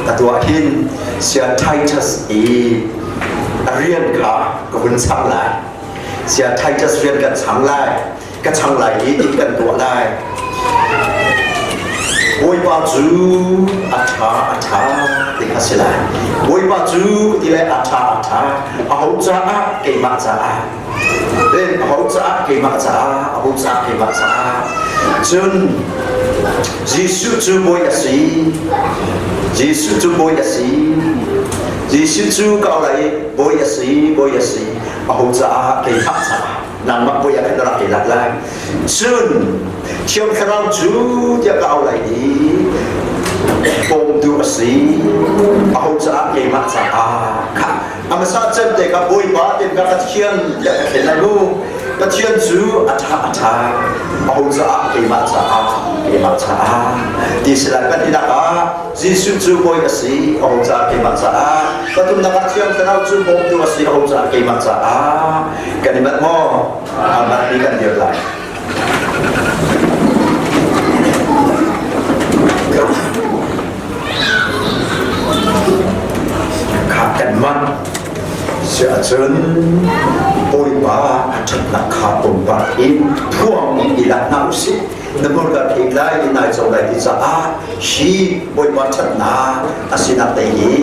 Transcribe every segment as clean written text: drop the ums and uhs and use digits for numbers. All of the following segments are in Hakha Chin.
Atu ah hin Saya Titus i a rian kha ka hun chang lai. Saya Titus rian kan chang lai. Ka chang lai i in kan tuah lai. Bawipa cu a ṭha a ṭha ti kha si lai. Bawipa cu ti le a ṭha a ṭha aho caah keimah caah then aho caah keimah caah aho caah keimah caah cun Jesuh cu bawi a si Jesuh cu bawi a si Jesuh cu ka lai bawi a si bawi a si aho caah keimah caah nangmah bawi ah khan na rak i lak lai cun Thiang Thlarau cu tiah ka au lai i bawmtu a si aho caah keimah caah kha a hmasa cem te kha Bawipa te ka Pathian tiah ka thlen lai mu Pathian cu a ṭha a ṭha aho caah keimah caah keimah caah ti si lai kan tinak ah Jesuh cu Bawi a si, aho caah keimah caah. Pathumnak ah Thiang Thlarau cu bawmtu a si, aho caah keimah caah. Kan i manh maw? Aa manh mi kan dir lai. Kha kan manh. Si ahcun Bawipa a ṭhatnak kha pumpak in phuang in i lak hna usih. Na hmurka thei lai i nai co lai ti caah hi Bawipa ṭhatnak a sinak te hi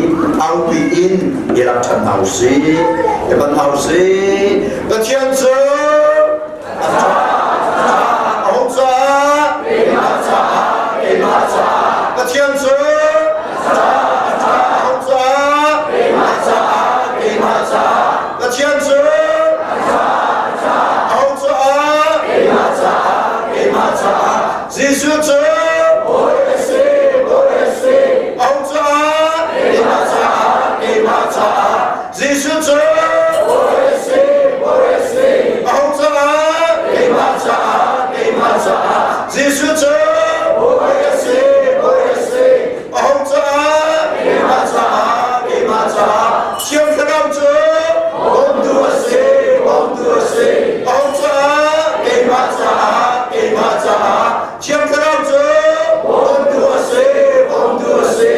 aupi in i lak ṭhan hna usih. I ban hna usih. Pathian cu a ṭha, a hung caah, keimah caah, keimah caah. Pathian cu a ṭha, a hung caah, keimah caah, keimah caah. Pathian cu a ṭha, a hung caah, keimah caah, keimah caah. Jesuh cu Bawi a si, Bawi a si. A hung caah, keimah caah, keimah caah. Jesuh cu Bawi a si, Bawi a si. A hung caah, keimah caah, keimah caah. Jesuh cu Bawi a si, Bawi a si. A hung caah, keimah caah, keimah caah. Thiang Thlarau cu bawmtu a si, bawmtu a si. A hung caah, keimah caah, keimah caah. Thiang Thlarau cu bawmtu a si, bawmtu a si.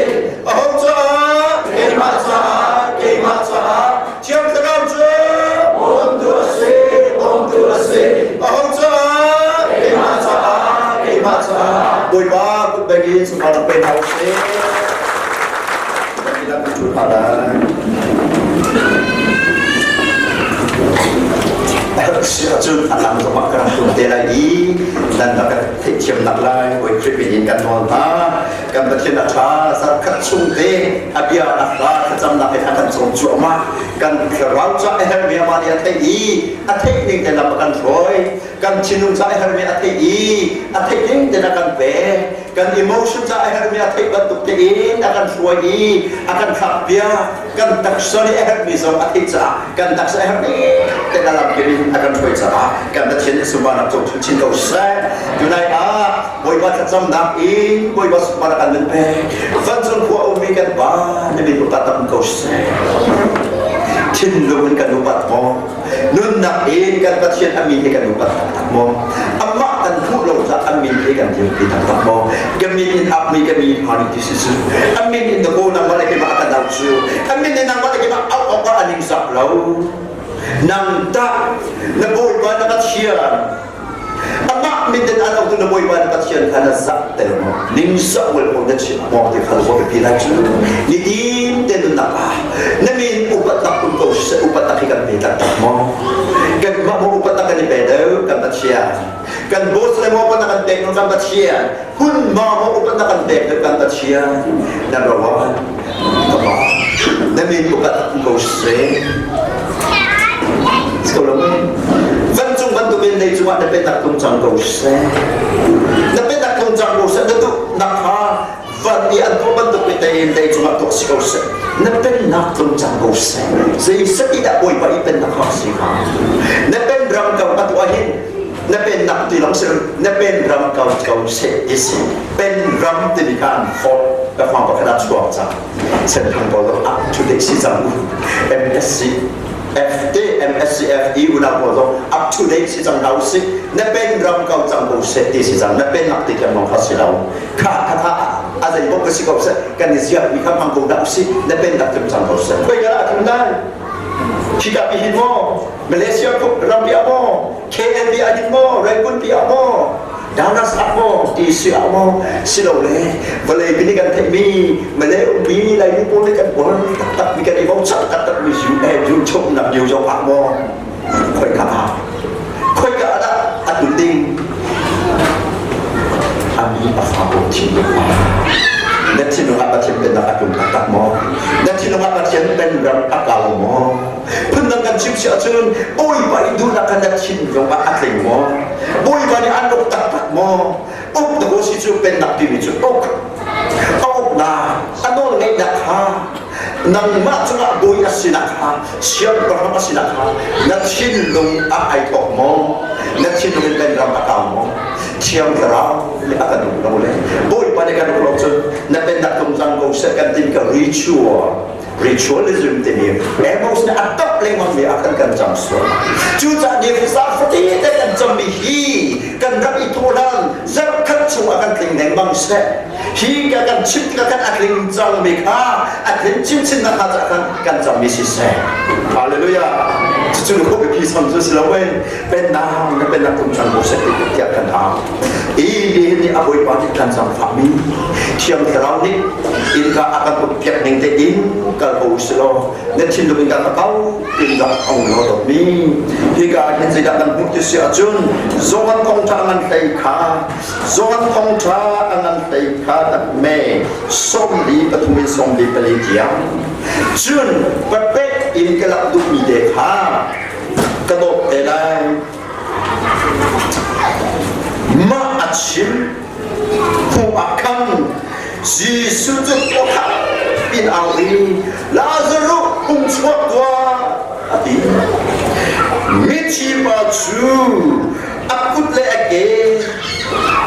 A hung caah, keimah caah, keimah caah. Thiang Thlarau cu bawmtu a si, bawmtu a si. A hung caah, keimah caah, keimah caah. Bawipa kut beng in sungah pe hna usih. Cun a lang zongah ka rak tum te lai i nan rak ka theihthiamnak lai Bawi Khrih min in kan nawl hna. Kan Pathian a ṭha zarhkhat chung te a bia a hla thlacamnak in a kan cawm cuahmah. Kan thlarau ca a herhmi amah nih a theih i a theih ning te lam a kan hruai. Kan thinlung ca a herhmi a theih i a theih ning tein a kan pek. Kan emotion ca a herhmi a theih bantuk tein a kan hruai i a kan thlakpiak. Kan taksa nih a herhmi zong a theih caah kan taksa a herhmi tein a lamkip in a kan hruai caah kan Pathian nih sunparnak co chinchin ko seh. Tunai ah Bawipa thlacamnak in Bawipa sunparnak kan nun pek. Vancung khua ummi kan Pa na min upat tam ko seh. Thinlung in kan upat maw? Nunnak in kan Pathian a min hi kan upat taktak maw? Amah kan hmuh lo caah a min hi kan dirpi taktak maw? Ka min in apmi ka mi hna nih ti si cu. A min in na ko nangmah le keimah a kan auh cu. A min in nangmah le keimah auh awk ah a ningzak lo. Nang tah na Bawipa na Pathian amah min in an autu na Bawipa na Pathian kha na zah tel maw? Ningzah ual ko na chim maw ti kha ruah biapi lai cu. Nitin te nunnak ah na min upatnak um ko siseh upatnak hi kan pe taktak maw? Kanmah maw upatnak kan i pe deuh kan Pathian. Kan boss le maw upatnak kan pek kan Pathian. Hun ma maw upatnak kan pek deuh kan Pathian. Number one, ka pa, na min upat um ko siseh. Ko lo Vancung bantukin lei cungah na pennak tlung cang ko seh. Na pennak tlung cang ko seh. Na duhnak kha van i an tuah bantuk tein lei cungah tuah si ko seh. Na pennak tlung cang ko seh. Zei sati dah Bawipa i pennak kha si kha. Na pen ram ko a tuah hin na pennak ti long sir na pen ram ko ko seh ti si. Pen ram timi kha an fort ka fang pakhat ah chuak cang. Senthang pawl up to date si cang u. MSc FT MSc FE unau pawl zong up to date si cang hna usih. Na pen ram ko cang ko seh ti si cang. Na pen nak ti tiang lawng kha si lo. Kha kha kha. A zei bok si ko seh, kan i ziak mi kha hmang ko dah usih, na pennak tlung cang ko seh. Khoi ka dah tlung lai? Khika pi hin maw? Malaysia ram pi ah maw? KL pi ah hin maw? Rangoon pi ah maw? Dallas ah maw? TC ah maw? Silole vawlei pi nih kan theihmi Malay ummi Laimi pawl nih kan uar taktak mi kan i bochan taktak mi UN chungnak New York ah maw? Khoika ah? Khoika ah dah a tlun ding? A mi a fa pawl thinlung ah. Na thinlung ah Pathian pennak a tlung taktak maw? Na thinlung ah Pathian penram a kau maw? Phundang kan chim si ahcun Bawipa i duhnak kha na thinlung ah a tling maw? Bawipa nih an uk taktak maw? Uk na si cu pennak timi cu uk. A uknak, a nawlngeihnak kha nangmah cungah bawi a sinak kha siangpahrang a sinak kha na thinlung ah ai thawk maw? Na thinlung in penram a kau maw? Thiang Thlarau nih a kan uk lo le Bawipa nih kan uk lo cun na pennak tlung cang ko seh kan tin ka ritual ritualism timi Amos nih a tap lengmang mi ah khan kan cang sual. Cucaah ni fatete kan cammi hi kan rak i thawhlan zarhkhat chungah kan tling lengmang seh. Hi ka kan chim tikah kan a tling cang mi kha a tlin chinchin nak hnga caah khan kan cammi si seh. Hallelujah. Cucu na biapi sam cu si lo wei pennak na pennak tum cang ko seh tiah kan au. Hi ni nih a Bawipa nih kan zaangfahmi Thiang Thlarau nih innka a kan piak ning te in kal ko usih law na thinlung in ka kau in rak ong law dawtmi hika hin zeidah kan hmuh ti si ahcun Johan thawngṭha a ngan hlei kha Johan thawngṭha a ngan hlei kha tak me 43 in 44 tiang cun papek in ka lak duhmi te kha ka dawt te lai. Mah a chim hnu ah khan Jesuh cu awkhat in au i Lazarus hung chuak tuah a ti. Mithi pa cu a kut le a ke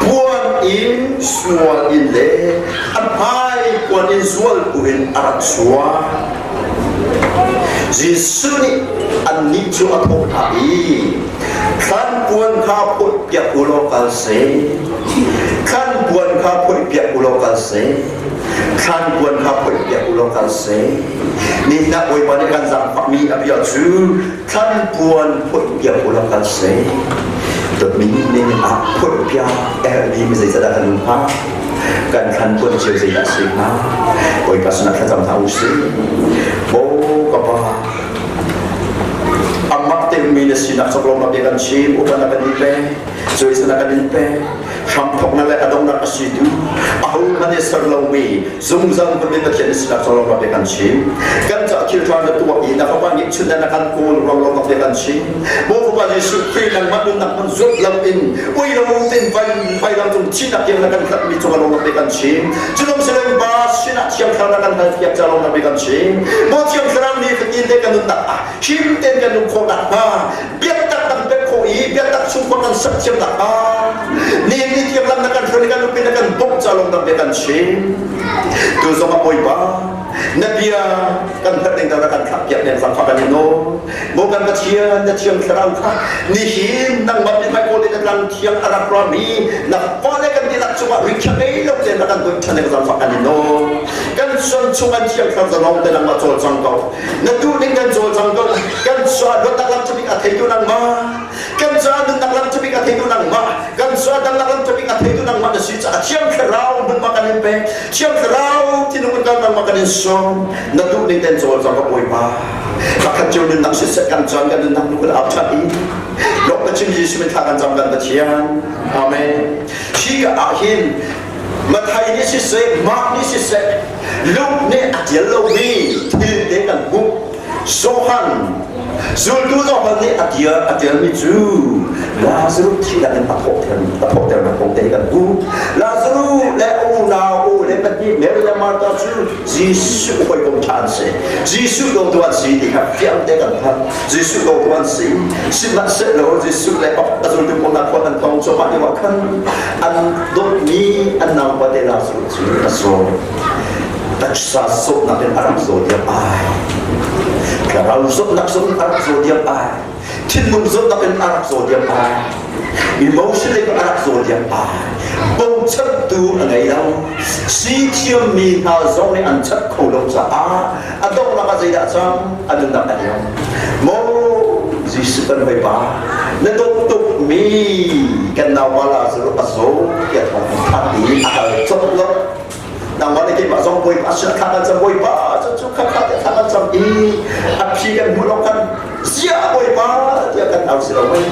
puan in sual in le a hmai puan in zual bu in a rak chuak. Jesuh nih annih cu a thawh hna i, Thlanpuan kha phawihpiak u law kal seh. Thlanpuan kha phawihpiak u law kal seh. Thlanpuan kha phawihpiak u law kal seh. Nihin ah Bawipa nih kan zaangfahmi a bia cu thlanpuan phawihpiak u law kal seh. Dawtmi nihin ah phawihpiak a herhmi mi zeicahdah kan um hnga? Kan thlanpuan cio zeidah a si hnga? Bawipa sinah thlacam hna u sih. Maw ka Pa, amah teumi na sinak caklawm a kan chim, upa na kan in pe, cuai na kan in pe, hramthawknak le a donghnak a si tu, ahohmanh nih ser lomi zungzal hmun in Pathian na sinak caklawm a kan chim. Kan caah thil ṭha na tuah i na Fapa nih chun na kan kawl ruang lawm a kan chim. Maw Fapa Jesuh Khrih nangmah nunnak hman zuat lo in ui lo tein vailam cung thihnak tiang na kan hlatmi cungah lawm a kan chim. Culawng siloin Pa sinah Thiang Thlarau na kan halpiak ca lawm a kan chim. Maw Thiang Thlarau nih fatin te kan nunnak ah him tein kan nun khawh nakhnga biaktak kan pek khawh i biaktak chungkhar kan sak thiam nakhnga ni ni tiang lam na kan hruai kan nupi na kan bawmh ca lawm na kan chim. Tu zong ah Bawipa na bia kan herh ding na kan thlah piak nen zangfah kan in nawl. Maw kan Pathian na Thiang Thlarau kha nihin nangmah mithmai kawl in na tlang thiang a rak rami na fale kan dihlak cungah rikhiah ngei lo tein na kan dawt ṭhan zangfah kan in nawl. Kan suan chung an Thiang Thlarau zalong te nangmah cawlcang ko. Na duhning kan cawlcang ko. Kan sual luatnak lam ṭhabik a theitu nangmah. Kan caah nunnak lam ṭhabik a theitu nangmah. Kan caah damnak lam ṭhabik a theitu nangmah na si caah Thiang Thlarau hmunhma kan in pek. Thiang Thlarau thinlung in kan nangmah kan in sawm. Na duhning tein cawlcang ko Bawipa. Pakhat cio nunnak siseh kan caan kan nunnak nu kan au ṭhan i lawm ka chim Jesuh min thla kan cam kan Pathian. Amen. Hi ka ah hin Mathai nih siseh, Mark nih siseh, Luke nih a ṭial lomi thil te kan hmuh. Johan zultu Johan nih a ṭial a ṭialmi cu Lazarus thihnak in a thawhter a thawhternak kong te kan hmuh. Lazarus le a unau u le pahnih Mary le Martha cu Jesuh hawikom ṭha an si. Jesuh dawtu an si ti kha fiang te kan hngalh. Jesuh dawtu an si. Sihmanhsehlaw Jesuh le a zultu pawl hna khua an tong cuahmah lio ah khan an dawtmi an naupa te Lazarus cu a zaw. Taksa zawtnak in a rak zaw diam ai. Thlarau zawtnak zong a rak zaw diam ai. Thinlung zawtnak in a rak zaw diam ai. Emotion in a rak zaw diam ai. Bochantu a ngei lo. Si thiammi hna zong nih an chanh kho lo caah a donghnak ah zeidah cang? A nunnak a liam. Maw Jesuh kan Bawipa, na dawt tukmi kan naupa Lazarus a zaw tiah thawng an thanh i a kal colh lo. Nangmah le keimah zong Bawipa sin thla kan cam Bawipa cu kha kha tiah thla kan cam i a phi kan hmuh lo kan ziah Bawipa tiah kan au si lo mei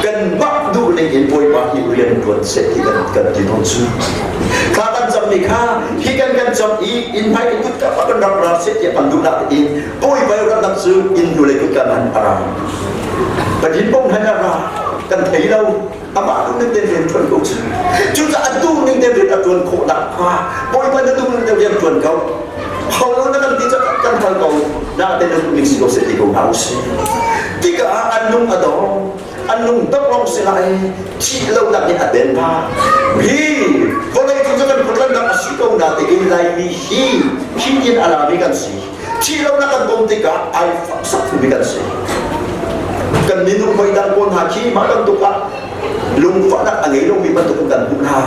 kan mah duh ning in Bawipa hi rian tuan seh ti kan kan ti tawn cu thla kan cam mi kha hi kan kan cam i inn hmai in kutka pa kan rak ra seh tiah kan duh nak in Bawipa rak cu inn hnu lei kutka man a ra Pathin pong han a ra kan thei lo amah duh ning tein rian ṭuan ko cu cucaah a duh ning tein rian a ṭuan khawh nakhnga Bawipa na duh ning tein rian ṭuan ko hal na kan ti cak kan hal ko na te na duh ning si ko seh ti ko hna usih tikah an lung a dong an lung dong lawng si lai thih lo nak nih a den hna hi vawlei cung cu kan phutlannak a si ko na tein Laimi hi thih in a lami kan si thih lo nak kan bawm tikah ai sak mi kan si kan minung voidang pawl hna khi mah bantuk ah lungfahnak a ngei lomi bantuk in kan hmuh hna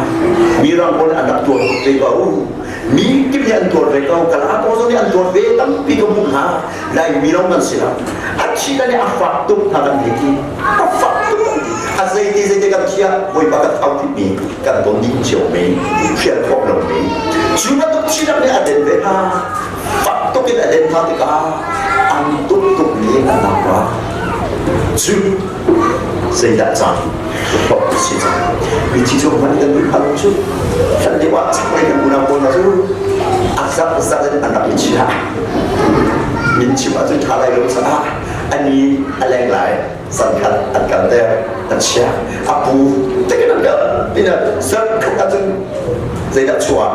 mi rang pawl an rak tuar ve ko mi kip nih an tuar ve ko kala pawl zong nih an tuar ve tampi ka hmuh hna lai mi lawng kan si lo a thi kan i a fak tuk hna kan thei ti a fak tuk kan ti a zeiti zeiti kan thiah bawipa kan thau mi kan ton ding cio mi hrial khawh lo mi cu bantuk thinak nih a den ve hna fak tuk in a den hna tikah an tuk tuk mi an nak ra cu zeidah cang bok si cang mi thi cu hman kan duh hal cu hlan lio ah chaklei kan unau pawl hna cu a zak zak in an rak i chia min chim ahcun ṭha lai lo caah ani a leng lai zankhat an kal ter an chia a pu tekin an kal tina zankhat ahcun zeidah chuah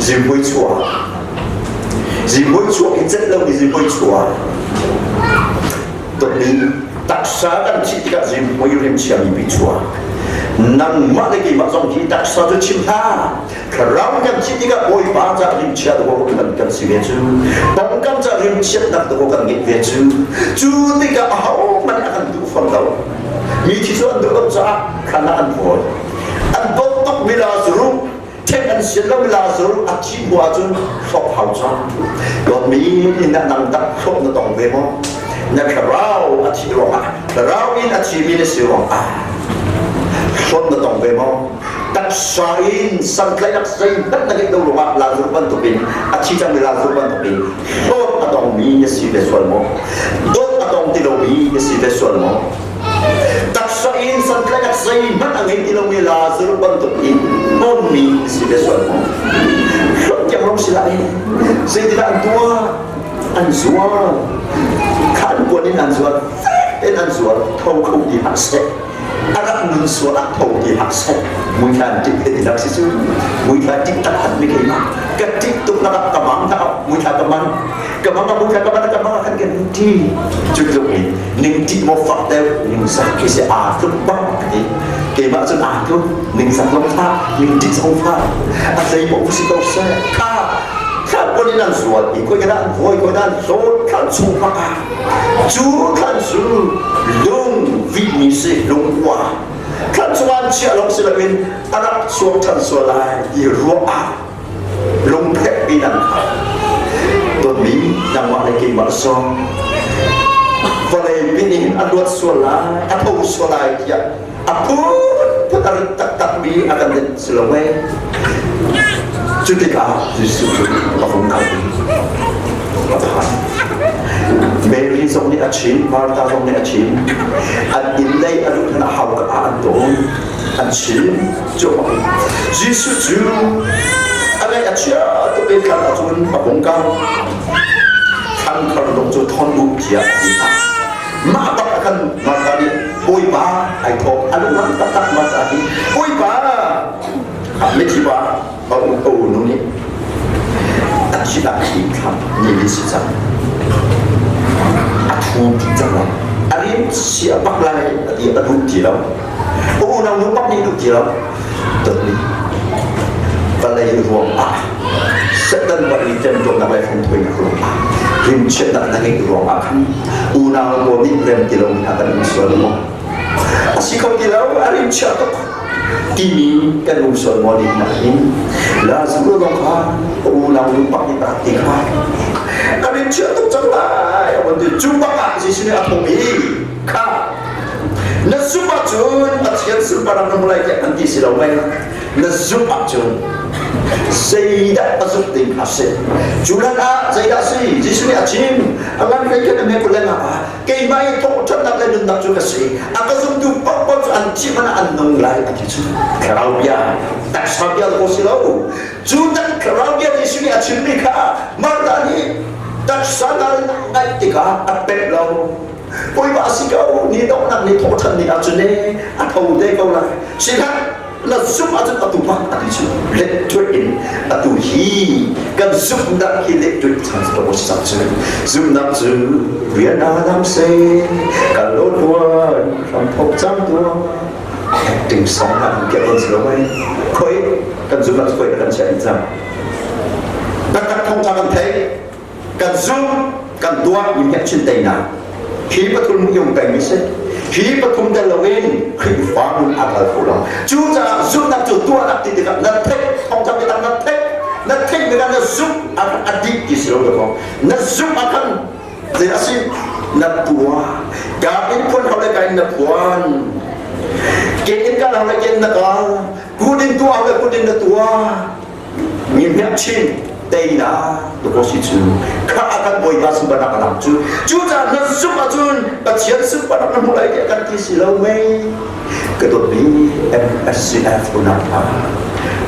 zimui chuah zimui chuah hi celh lomi zimui chuah Dawtmi taksa kan thih tikah zimui rim chiami pi chuak nangmah le keimah zong hi taksa cu chim hlah thlarau kan thih tikah Bawipa ca rimchia dawh kan kan si ve cu pongkam ca rimchiatnak dawh kan ngeih ve cu cu tikah ahohmanh a kan duh fawn lo mi thi cu an duh lo caah thlan ah an fawi an dawt tuk mi Lazarus Ṭhen an sian lo Lazarus a thih hnu ahcun hlawk hau cang. Dawtmi na nang dak hlawk na tong ve maw? Na thlarau a thih ruangah thlarau in a thimi na si ruangah hlawt na tong ve maw? Taksa in santlaihnak zeihmanh na ngeih lo ruangah Lazarus bantukin a thi cangmi Lazarus bantukin hlawt a tongmi na si ve sual maw? Dawt a tong ti lomi na si ve sual maw? Taksa in santlaihnak zeihmanh a ngei ti lomi Lazarus bantuk in hnawmmi si ve sual maw? Hlawt tiang lawng si lai. Zeitindah an tuah? An zuar. Kha an puan in an zuar. Fek tein an zuar. Tho kho ti hlah seh. A rak nun sual ah tho ti hlah seh. Muithla tik te ti si cu. Muithla tik taktak mi keimah. Ka tik tuk nak ah ka mang hna. Muithla ka man. Ka mang ah muithla ka man ka mang ah khan kan ti. Cu tluk in ningṭih maw fak deuh ningzak khi si aa tluk bak ka ti keimah cun aa tluk ningzak zong fak ningṭih zong fak a zei maw si ko seh kha thlan pon in an zual i khoi an voi khoi an hlawt thlan chung bak ah cu thlan cu lung vihmi si lungkua thlan chung an chiah lawng si loin a rak chuak ṭhan sual lai ti ruah ah lungphek in an khat dawtmi nangmah le keimah zong vawlei pin in a luat sual lai a tho sual lai tiah a phunphun a rit taktakmi a kan rit si lo mei cu tikah Jesuh cu a vung kal a phan Mary zong nih a chim Martha zong nih a chim an inn lei a luh hlan ah hauka ah an tawn an chim cuahmah Jesuh cu a ngaih a chia tuk i thlan ahcun a hung kal thlan khar dong cu thon u tiah a ti hna mah bak ah khan Martha nih Bawipa ai thawk a lung taktak Martha hi Bawipa mithi pa a u a unu nih a thihnak hi thlam ni li si cang a thu ti cang lai a rim sia bak lai a ti a duh ti lo a unau nu bak nih duh ti lo dawtmi vawlei ruang ah Satan bak nih temtuarnak le hlenthawinak ruang ah rimchiatnak na ngeih ruang ah khan unau pawl nih rem ti lo in a kan um sual maw a si kho ti lo a rimchia tuk. Timi kan um sual maw ding nakin Lazarus zong kha a unau nu pak nih tak ti kha a rin chia tuk cang lai a von ti. Cu bak ah Jesuh nih a thawh i, kha na zumh ahcun Pathian sunparnak na hmu lai tiah kan ti si lo mei? Na zumh ahcun zeidah a zumh ding kha si. Cu hlan ah zeidah si? Jesuh nih a chim, a ngan hlei khan a hme kul le nga ah keimah i thawhṭhannak le nunnak cu ka si, a ka zumtu paohpaoh cu an thih hmanh ah an nung lai a ti. Cu thlarau bia, taksa bia ko si lo. Cu tak thlarau bia Jesuh nih a chimmi kha Martha nih taksa nal ngaih tikah a pek lo. Bawipa si ko, ni donghnak ni thawhṭhan ni ahcun ne a tho te ko lai. Sihlah na zumh ahcun atu hmang a ti cu lettuih in atu hi kan zumhnak hi lettuih chan ko si cang cu. Zumhnak cu rian ah lam se kal lo tuan hram thok cang tuan acting song na an kiah ton si lo mei khoi kan zumhnak cu khoi kan chiah dih cang. Taktak thawngtha kan theih, kan zumh, kan tuah mi hi chin teinak hi pathum yung peng mi si. Hi pathum tel loin Khrihfa nun a kal kho lo. Cucaah zumhnak cu tuahnak ti tikah na theih thawngtha biatak na theih, na theih tikah na zumh a dik ti si lo ko. Na zumh ah khan zei a si? Na tuah. Ka in phuan hau le ka in na phuan, ke in kal hau le ke in na kal, kut in tuah hau le kut in na tuah. Mi hmiakchin teinak dawh si cu kha a kan Bawipa sunparnak a lang cu. Cucaah na zumh ahcun Pathian sunparnak na hmu lai tiah kan ti si lo mei? Ka dawtmi MSCF unau hna,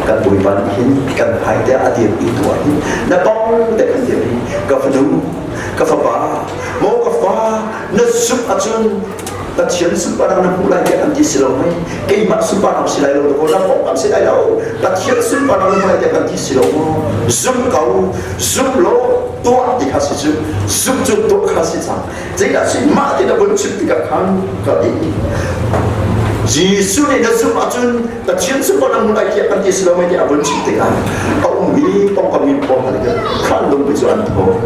kan Bawipa nih hin kan hmai te a dirpi tu ah hin na kong te kan dirpi. Ka fanu, ka fapa, maw ka fa, na zumh ahcun Pathian sunparnak na hmuh lai tiah kan ti si lo mei? Keimah sunparnak si lai lo ko, na pawngkam si lai lo, Pathian sunparnak na hmuh lai tiah kan ti si lo maw? Zum ko, zum law tuah ti kha si cu. Zum cu tuah kha si cang. Zeidah si? Mah ti na vun chim tikah khan ka ti Jesuh nih na zumh ahcun Pathian sunparnak hmuh lai tiah kan ti si lo mei tiah a vun chim tikah a ummi pawngkam mi pawl hna khan lungpi cu an tho.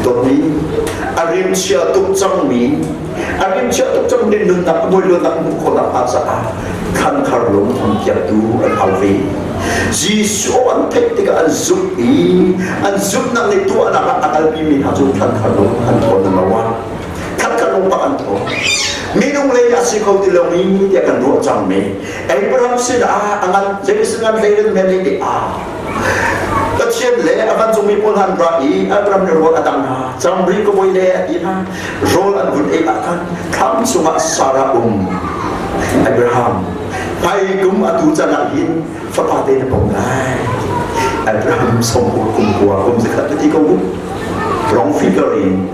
Dawtmi, a rimchia tuk cangmi, a rimchia tuk cangmi nunnak bawiluatnak hmuh khawhnak hnga caah khankhar lung an piaktu an hau ve. Jesuh an theih tikah an zumh i an zumhnak nih tuahnak ah a kalpimi hna cu khankhar lung an thawn lo ah khankhar lung bak an thawn. Minung lei a si kho ti lomi tiah kan ruah cangmi Abraham sinah a ngan zei ngan hlei ren men nih a Pathian le a vancungmi pawl hna an ra i Abraham nih rawl a dang hna. Cam rih ka bawi le a ti hna. Rawl an vun ei ah khan thlam chungah Sarah um. Abraham, hmai kum atu can ah hin fapa te na pom lai. Abraham sawmkua kum kua kum zakhat na ti ko mu. Wrong figure in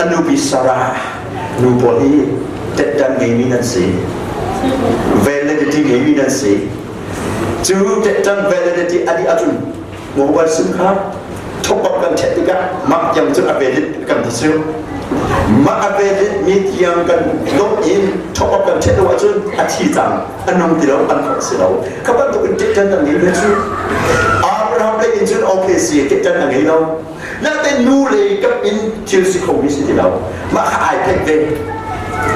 a nupi Sarah nu pawl hi tettan ngeimi nan si. Validity ngeimi nan si. Cu ṭan validity a dih ahcun mobile sim kha top up kan ṭhet tikah mah tiang cu a valid kan ti cu. Mah a valid mi tiang kan lawmh in top up kan ṭhet lo ahcun a thi cang, a nung ti lo, an khawh si lo. Kha bantuk in ṭan a ngei ve cu. Abraham lei in cun okay si, ṭan a ngei lo. Natein nu lei kap in thil si kho mi si ti lo. Mah kha ai theih ve.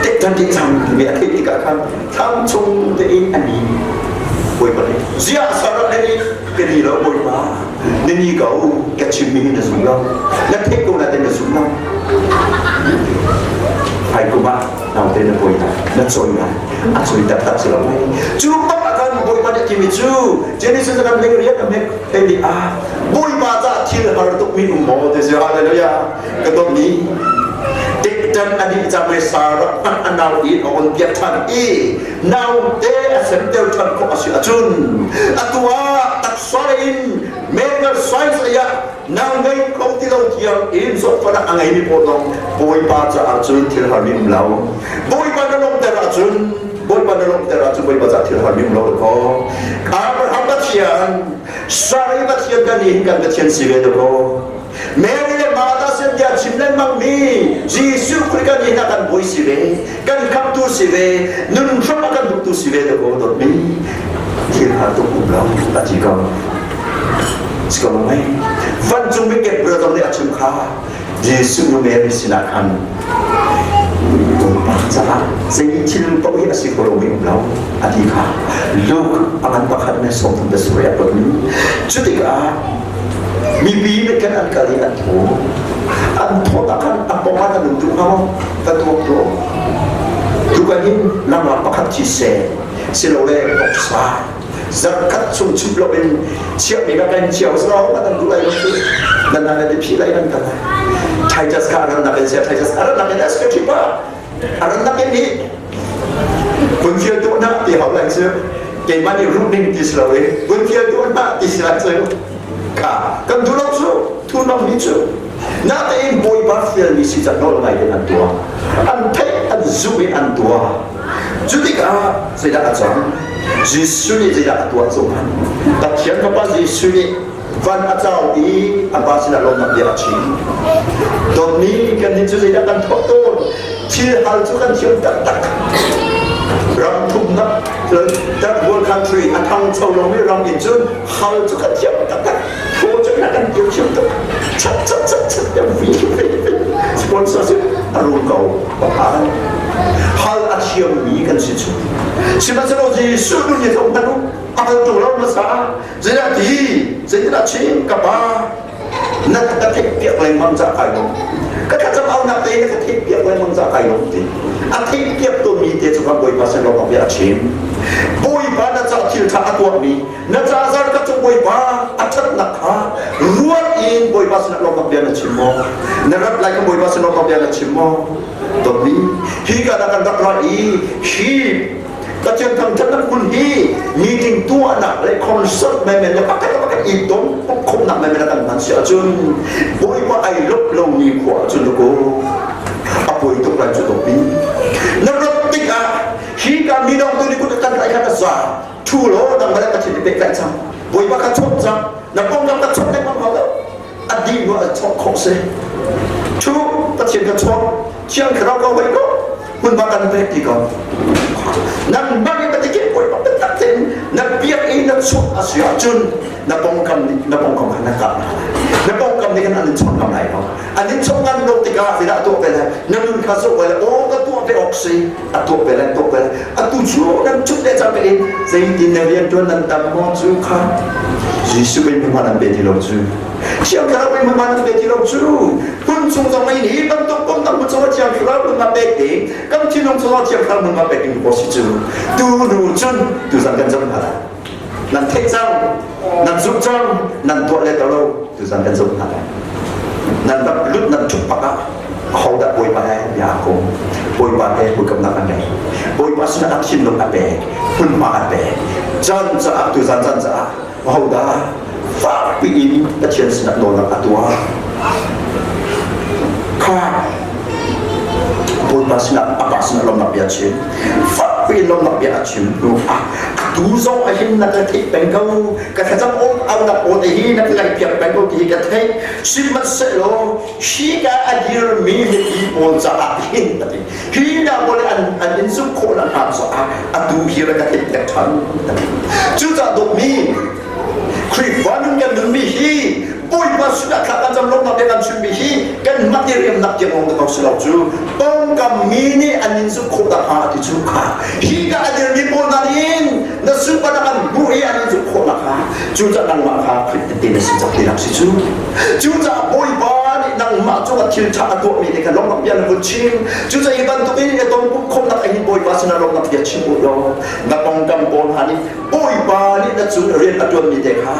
Tek ti cang timi a theih tikah khan thlam chung tein a ni. Bawipa nih ziah Sarah na nih ka ni lo Bawipa, na ni ko, ka chimmi hi na zum lo, na theih ko natein na zum lo. Hai kum ah naute na pawi lai, na cawi lai, a cawi taktak si lo mei. Cu bak ah khan Bawipa nih a timi cu Genesis kan leng rian a hmek te nih ah Bawipa ca thil har tukmi um maw ti si. Hallelujah. Ka dawtmi tiktan a dih cang le Sarah hmanh a nau in a on piak ṭhan i naute a semter ṭhan khawh a si ahcun atu ah taksa in medical science lei ah nau ngei kho ti lo tiang in zawtfahnak a ngeimi pawl zong Bawipa caah cun thil harmi um lo. Bawipa na lawmhter ahcun, Bawipa na lawmhter ahcun Bawipa caah thil harmi um lo kaw. Abraham Pathian, Sarai Pathian kan hin kan Pathian si ve dakaw. Mary le Martha sin bia chim lengmang mi Jesuh Khrih kan hin kan bawi si ve, kan khamtu si ve, nun hram a kan duhtu si ve dakaw. Dawtmi, thil har tuk um lo a ti ko. Si ko mei? Vancung mi Gabriel zong nih a chim kha Jesuh nu Mary sinah khan Bawipa. Caah zei thil paoh hi a si kho lomi um lo a ti kha Luke a ngan pakhat ne 30 le sarih a put. Cu tikah mipi nih khan an kal i an thaw. An thawt ah khan a pawng ah nan um duh hnga maw? Ka tuak tuah. Tukan hin langak pakhat thi seh silole voksa zarkhat chung chup loin chiahmi kha kan chiao so kan duh lai lo cu nan nan ti phi lai nan kan Titus kha aran nak in sia Titus aran nak in as ka thipa aran nak in hi kun fial tu na ti hau lai cu keimah nih ruh ding ti si lo in kun fial tu na ti si lai cu kha kan duh lo cu thu nong ni cu natein bawipa fial mi si cang nawl ngai in an tuah an theih an zumh in an tuah. Cu tikah zeidah a cang? Jesuh nih zeidah a tuah cu hmanh? Pathian Fapa Jesuh nih van a cau i a pa sinah lawmhnak bia a chim. Dawtmi kan nih cu zeidah kan tuah tawn? Thil hal cu kan thiam taktak. Ram thumnak third world country a thangcho lomi ram in cun hal cu kan thiam taktak. Thaw cu kan thiam thiam tuk. Chat chat chat chat vi vi vi sponsorship a rum ko. Pakhat hal a thiammi kan si cu. Sihmanhsehlaw Jesuh nun hi zong hmanh u, a hal ṭung lo hmasa. Zeidah ti? Zeitindah chim? Ka pa, na ka theihpiak lengmang cah kai lawm. Ka thlacam aunak te na ka theihpiak lengmang cah kai lawm ti. A theihpiak tawnmi te cu kan Bawipa sin lawng bia a chim. Bawipa na ca thil ṭha a tuahmi, na ca zar ka cung Bawipa a ṭhatnak kha ruat in Bawipa sinah lawmhnak bia na chim maw? Na rat lai kha Bawipa sin lawmhnak bia na chim maw? Dawtmi, hi ka dah kan rak ra i hi Pathian thangṭhatnak hmun hi meeting tuahnak le concert menmen le pakhat le pakhat i ton khawmnak menmen kan hman si ahcun Bawipa ai lawmh lomi khua ahcun ku a poi tuk lai cu dawtmi. Na rat tikah hi ka mi dong tu nih kut kan tlai kha ka za thu law nangmah le Pathian i pehtlaih cang. Bawipa kha chawnh cang. Na konglam ka chawnh lengmang hau lo. A dih hnu ah chawnh khawh si. Thu Pathian ka chawnh. Thiang Thlarau ka hoi ko. Hmunhma kan pek ti ko. Nangmah nih Pathian Bawipa biatak tein na biak i na chuah a si ahcun na pawngkam nih na pawngkam kha na kah hna lai. Na pawngkam nih khan an in chawnh ngam lai lo. An in chawnh ngam lo tikah zeidah a tuah ve lai? Na nun kha zoh ve lai. Aw ka tuah ve awk si. A tuah ve lai, tuah ve lai. Atu cu nan cut le cang in zeitin na rian ṭuan nan tam maw cu kha Jesuh pei hmunhma nan pe ti lo cu. Thiang Thlarau pei hmunhma nan pe ti lo cu. Hmun chung zong ei hi bantuk pum tam hmun chung Thiang Thlarau hmunhma pek ding kan thinlung chung Thiang Thlarau hmunhma pek ding ko si cu. Tu nu cun tu zan kan zam hna lai. Nan theih cang, nan zumh cang, nan tuah le to lo tu zan kan zumh hna lai. Nan rak lut nan ṭhut pak ah ahodah Bawipa he bia aa kom? Bawipa he hawikomnak a ngei. Bawipa sinah a thinlung a pek, hmunhma a pek. Caan caah tuzan caan caah ahodah fakpi in Pathian sinah nawlnak a tuah? Kha Bawipa sinah a pa sinah lawmnak bia chim. Fakpi in lawmnak bia a chim hnu ah atu zong a hin na ka theih peng ko. Ka thlacam aw aunak aw te hi na ka ngaihpiak peng ko ti hi ka theih. Sihmanhsehlaw hi ka a dirmi mipi pawl caah hin a ti. Hi hna pawl an an in zumh khawh nak hnga caah atu hi ra ka theihpiak ṭhan a ti. Cucaah dawtmi Khrihfa nun kan nunmi hi Bawipa sinah thla kan cam lawmnak bia kan chimmi hi kan mat i riamnak tiang lawng ko si lo cu pawngkam mi nih an in zumh khawh nakhnga a ti cu kha hi ka a dirmi pawl hna nih na sunparnak an hmuh i an in zumh khawh nakhnga cucaah nangmah kha Khrih tehte na si cang tinak si cu. Cucaah Bawipa nih nangmah cungah thil ṭha a tuahmi te kha lawmnak bia na vun chim. Cucaah hi bantuk in na ton khawmnak ah hin Bawipa sinah lawmnak bia chim u law na pawngkam pawl hna nih Bawipa nih na cung rian a ṭuanmi te kha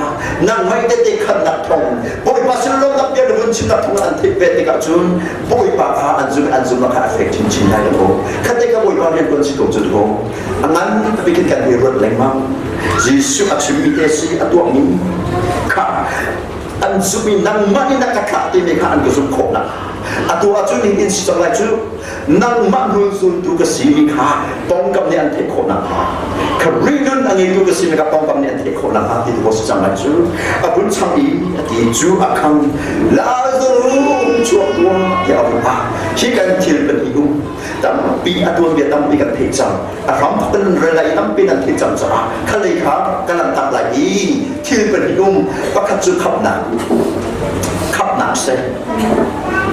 nangmah i tehte khannak thawng Bawipa sin lawmnak bia na vun chimnak thawng an theih ve tikah cun Bawipa kha an zum an zumnak kha a fek chinchin lai lo. Khatte kha Bawipa rian ṭuan si ko cu ko. A ngan bik in kan i ruat lengmang. Jesuh a chimmi te si a tuahmi kha an zumh i nangmah nih na ka thlah timi kha an ka zumh khawh nak atu ahcun in in si cang lai cu nangmah hnulzultu ka si mi kha pawngkam nih an theih khawh nakhnga Khrih nun a ngeitu ka si mi kha pawngkam nih an theih khawh nakhnga ti tu si cang lai cu a vun chang i a ti cu a khang Lazarus chuak tuah tiah a vun ah hi kan thil kan i um tampi a tuanbia tampi kan theih cang a hram kan rel lai tampi nan theih cang caah khalei kha kan an tak lai i thil pahnih um pakhat cu khamnak khamnak si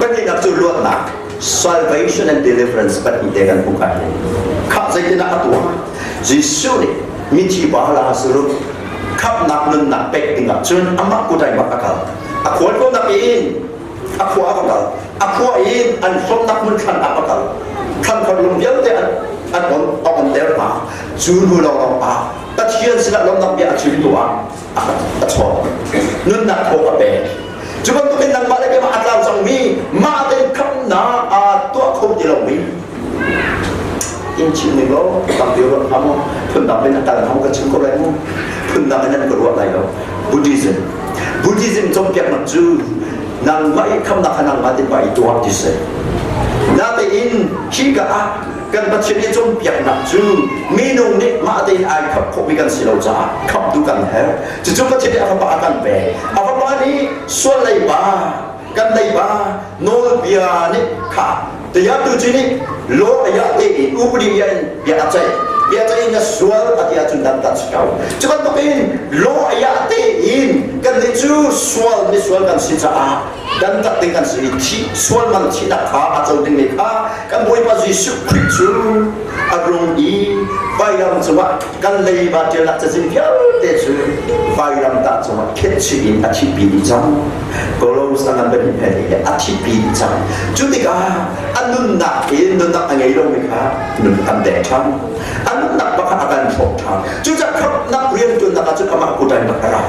pahnihnak cu luatnak. Salvation and deliverance pahnih te kan hmuh kai. Khah zeitinah a tuah? Jesuh nih mithi pa Lazarus khamhnak nunnak pek dingah cun amah kutai bak a kal. A khualtlawnnak in a khua a va kal. A khua in an hlawmnak hmun thlan ah va kal. Thlan khor lung vialte an an on a onter hna. Cu hnu lawnglawng ah Pathian sinah lawmnak bia a chim tu ah a chawn. Nunnak thaw a pek. Cu bantukin nangmah le keimah a tlau cangmi mah tein khamhnak aa tuah kho ti lomi in chim ning law tampi ruat hlah mu phundang in a kal hong ka chim ko lai mu phundang in an ka ruah lai lo. Buddhism Buddhism cawnpiaknak cu nangmah i khamnak kha nangmah te pa i tuah ti si. Natein hi ka ah kan Pathian i cawnpiaknak cu minung nih mah tein ai khap khawhmi kan si lo caah khamtu kan herh. Cucu Pathian nih a fapa a kan pek. A fapa nih sual leiba, kan leiba nawlbia nih kha Tiatu cu nih law aya te in upadi in bia a ceih. Bia ceih in na sual a ti ahcun dan tat si ko. Cu bantukin law aya te in kan nih cu sual misual kan si caah dantat ding kan si i thi sual man thihnak kha a co dingmi kha kan Bawipa Jesuh Khrih cu a rung i vailam cungah kan leiba ṭialnak cazin vialte cu vailamtah cungah khenhchih in a thihpi dih cang. Kolos a ngan pahnih he le a thihpi dih cang. Cu tikah a nunnak in nunnak a ngei lomi kha nun kan deng ṭhan. A nunnak bak a kan hrawk ṭhan. Cucaah khamhnak rianṭuannak ah cun amah kutai bak a ra.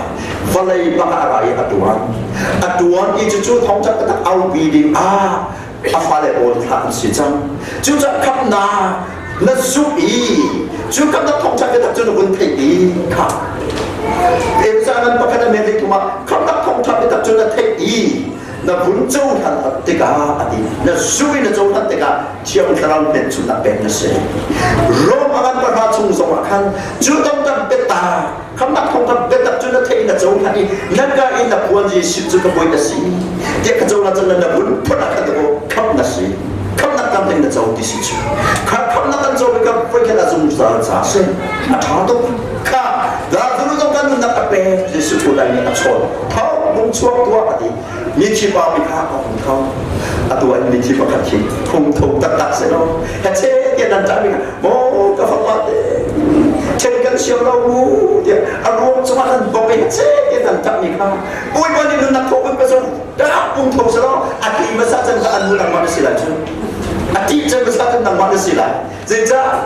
Vawlei bak ah a ra i a ṭuan. A ṭuan i cucu thawngṭha taktak aupi ding ah a fale pawl thlah an si cang. Cucaah khamhnak na zumh i cu khamhnak thawngṭha biatak cu na vun theih i kha Efesa ngan pakhat a men thum ah khamhnak thawngṭha biatak cu na theih i na vun cohlan tikah a ti na zumh i na cohlan tikah Thiang Thlarau hmelchunhnak pek na si. Rom a ngan pahra chung zongah khan cu dongdang biatak khamnak thawng kha biatak cu na theih na cohlan i na ka in na phuan Jesuh cu ka bawi na si tiah ka cohlan cun na vun phun ah khan khamh na si khamhnak tam ding na co ti si cu kha khamhnak kan co ka voikhat a zungzal ca si a ṭha tuk kha Lazarus zong kan nunnak a pek Jesuh ku lai nih a chawn tho hung chuak tuah a ti mithi pa mi kha a hung tho atu an mithi pakhat khi hung tho taktak se lo he che tiah nan ṭah mi kha maw ka fapa te ṭhen kan siam lo mu tiah a ruang cungah kan bawk i he tiah nan ṭah mi kha Bawipa nih nunnak thaw kan pe zong dah pung tho selaw a ti hmasa chan kha an nu nangmah na si lai cu a ti chan hmasa chan nangmah na si lai zeicah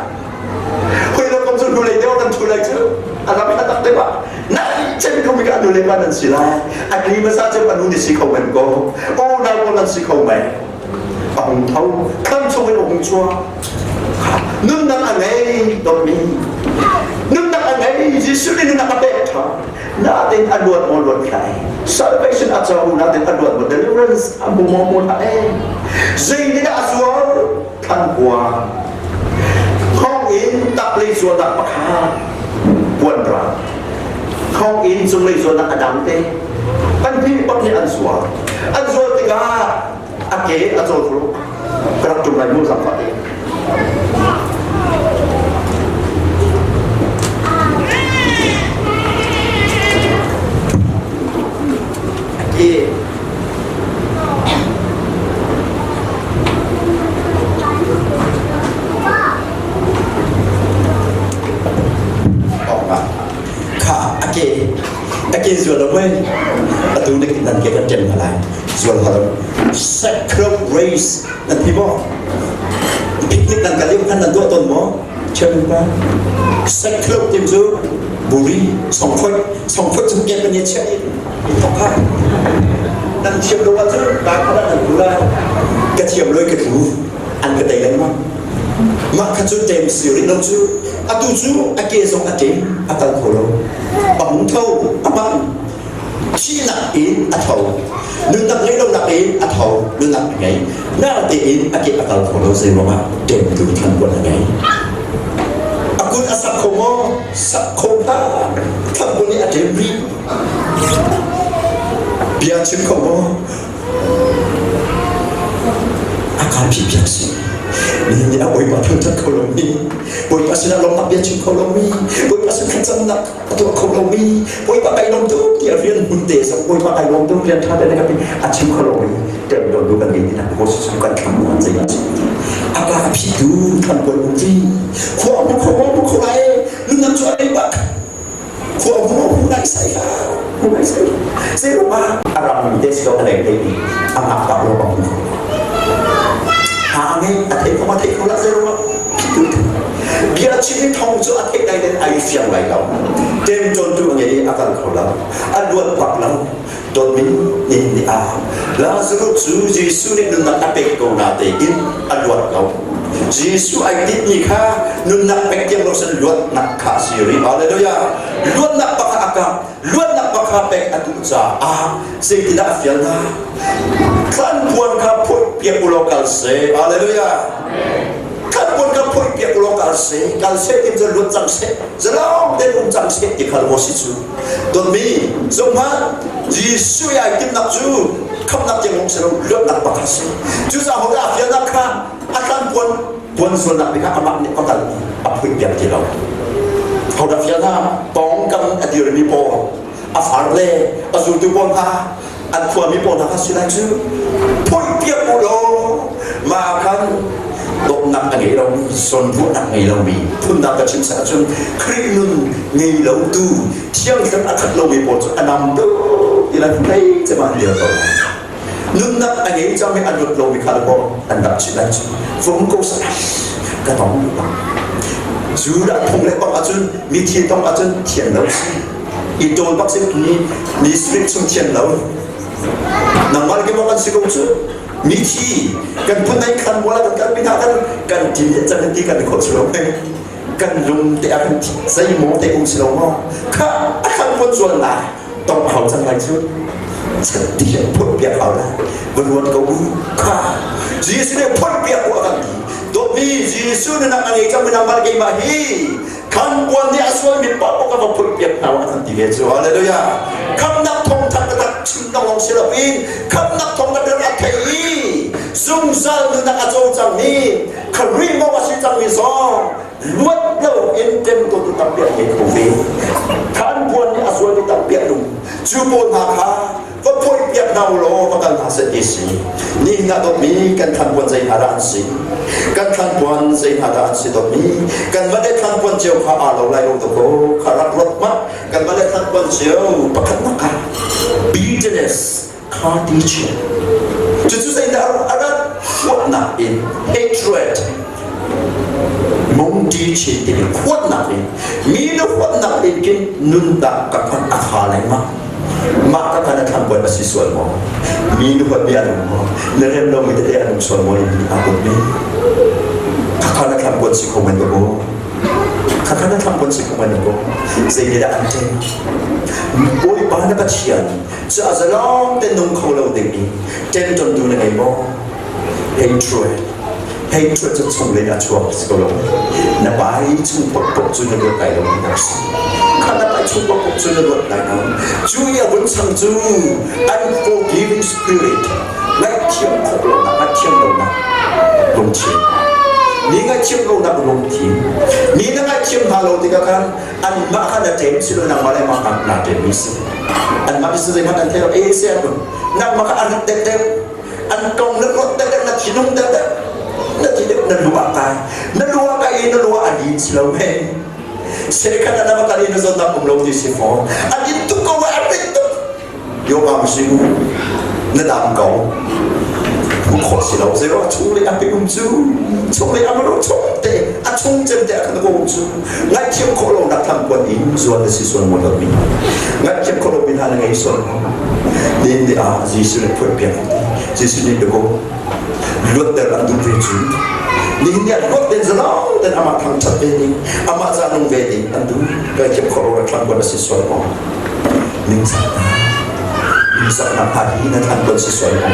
hoi lo kong cu hnulei deuh kan thu lai cu a lam kha tak deuh ah na chan ko mi ka nu le pa nan si lai a ti hmasa chan panu ni si kho men ko unau ko nan si kho men a hung tho thlam chung in a hung chuak nunnak a ngei dawtmi nunnak a ngei Jesuh nih nunnak a pek ṭha natin a luat maw luat hlah salvation a co natin a luat maw deliverance a hmu maw hmu hlah zei nih dah a zuar thangkua thong in taklei zualnak pakhat puan ra thong in cunglei zualnak a dang te kan phih bak nih an zuar an zuar tikah a ke a cawl thlu ka rak ṭum lai mu zangfah te a ke Kha a ke a ke zual lo mei atu nik nan ke kan ṭem hna lai zual hal sacred race nan thi maw picnic nan kal khan nan tuah tawn maw chairman pa sacred tim cu buri songkhoi songkhoi cu ke kan chiah i thok ha nan thiam lo ahcun ka kha nan tu lai ka thiam loi ka tlu an ka tei lengmang mah kha cu ṭem si rih lo cu atu cu a ke zong a ṭem a kal kho lo a hung tho a hman thihnak in a tho nunnak ngei lonak in a tho nunnak a ngei natein a ke a kal kho lo zei ruangah ṭemtu thankuan a ngei a kut a sak kho maw sak kho hlah thankuan nih a ṭem rih bia chim kho maw A kan phihpiak si. Nihin ni ah Bawipa thangṭhat kho lomi, Bawipa sinah lawmhnak bia chim kho lomi, Bawipa sin thlacamnak a tuah kho lomi, Bawipa kai lawm tuk tiah rian hmun te zong Bawipa kai lawm tuk rian ṭha te na ka pi a chim kho lomi ṭem du kan ngei ti hna ko kan thlam an zei a a ka a phitu thlam puan um ci khua mu kho mu kho lai nunam chu ai bak khua mu mu nai sai ha mu nai sai sai ro ma a ram te si lo a leng te ni a ngak tak lo bang ha nge a thei ko ma thei ko la sai ro ma phitu bia chim thong chu a thei dai den ai fiang lai lo tem ton tu nge a kal kho lo a luat bak lo Dawtmi nih ni ah Lazarus cu Jesuh nih nunnak a pek ko na tein a luat lo. Jesuh ai tinhmi kha nunnak pek tiang lo sin luatnak kha a si rih. Hallelujah! Luatnak bak a kap, luatnak bak kha pek a duh caah zeitindah a fial hna? Thlanpuan kha phoih piak u law kal seh. Hallelujah! Thlanpuan kha phoih piak u law kal seh. Kal seh tim cu luat cang seh. Zalong tein um cang seh ti kha maw si cu. Dawtmi, zohhmanh, Jesuh i ai timhnak cu khamhnak tiang lawng si lo, luatnak bak a si. Cucaah hodah a fialnak kha a tlanpuan puan sualnak nih kha amah nih a kal a phuih piak ti lo. Hodah fial hna, pawngkam a dirmi pawl, a far le a zultu pawl hna, an khuami pawl hna kha si lai cu phuih piak u law mah khan dawtnak a ngei lomi zawnruahnak ngei lomi phundang ka chim sak ahcun Khrih nun ngei lotu thianghlim a khat lomi pawl cu a nam tuk ti lai thei cem ah an dir ko nunnak a ngei cang i a luat lomi kha le an dap chih lai cu vung ko sa ka tong bang Judah phung le bang ahcun mithi tong ahcun thian lo si i ṭawl bak si ni ni spirit chung thian lo nangmah le keimah kan si ko cu mithi kan phun ai khan mual kan kalpi hna kan kan tin le chan ti kan khawh si lo kan lung te ah kan zeimaw te um si lo maw kha a khan pon zual na tong hau cang lai cu chan ti phut piak hau la va ruat ko u kha Jesuh nih phut piak u a kan ti dawtmi Jesuh na nak a ngei cang mi nangmah keimah hi Khan puan nih a sualmi paoh ka va phulhpiak hna a kan ti ve cu. Hallelujah. Khamnak thawngtha taktak chim lawng si loin khamnak thawngtha a thei i zungzal nunnak a co cangmi Khrih mo a si cangmi zong luat lo in temtu tampi an ngei kho ve. Khan puan nih a sualmi tampi an um. Cu pawl hna kha va phawih piak hna u law va kal hna seh ti si. Nihin ah dawtmi kan thlanpuan zei hna dah an si? Kan thlanpuan zei hna dah an si dawtmi? Kan va le thlanpuan cio kha aa lo lai lo dakaw kha rak ruat hmanh. Kan va le thlanpuan cio pakhatnak ah bitterness kha teaching. Cucu zeidah a rat huatnak in hatred mungṭi chin timi huatnak in mi na huatnak in kin nunnak ka hman a kha lengmang. Mah ka khan a thangpuan a si sual maw? Mi na huatmi an um maw? Na rem lomi tete an um sual maw? In aa huatmi? Khakha na thangpuan si kho men ko. Khakha na thangpuan si kho men ko. Zeitindah an ṭem? Bawipa na Pathian cu a zalong te nung kho lo ding i ṭemṭontu na ngei maw? Hatred. Hatred cu chunglei a chuak si ko lo. Na pai chung pokpok cu na luat lai lo ti si. Kha na pai chung pokpok cu na luat lai lo. Cu i a vun chang cu unforgiving spirit, ngaihthiam khawh lonak, ngaihthiam lonak lungthin. Mi ngaihthiam lonak lungthin. Mi na ngaihthiam hna lo tikah khan anmah kha na ṭem si lo nangmah le mah naa ṭemmi si. Anmah cu zeihmanh an thei lo. E se an nangmah kha an rat deuhdeuh. An kong na ruat deuhdeuh na thinung deuhdeuh na thi deuh na lu ah kai na lu ah kai i na lu ah a lin si lo men sekhat ah na va kal i na zawtnak um lo ti si fawn an in tuk ko an rit tuk yoga si na dam ko hmuh khawh si lo zei chung le a pe um cu chung le a ro chung te a chung cem te a kan ko um cu ngaihthiam khawh lo nak tham kuan in zuan na si sual mo lo mi ngaihthiam khawh lo mi hna na ngei sual Nihin ni ah Jesuh nih phuanpiak Jesuh nih biako luatter an duh ve cu nihin ni ah luat den zalong ten amah thangṭhat ve ding amah ca nung ve ding an duh ngaihthiam khawh lo thlan kuan a si sual maw ningzaknak ningzaknak hna hi na thlan kuan si sual maw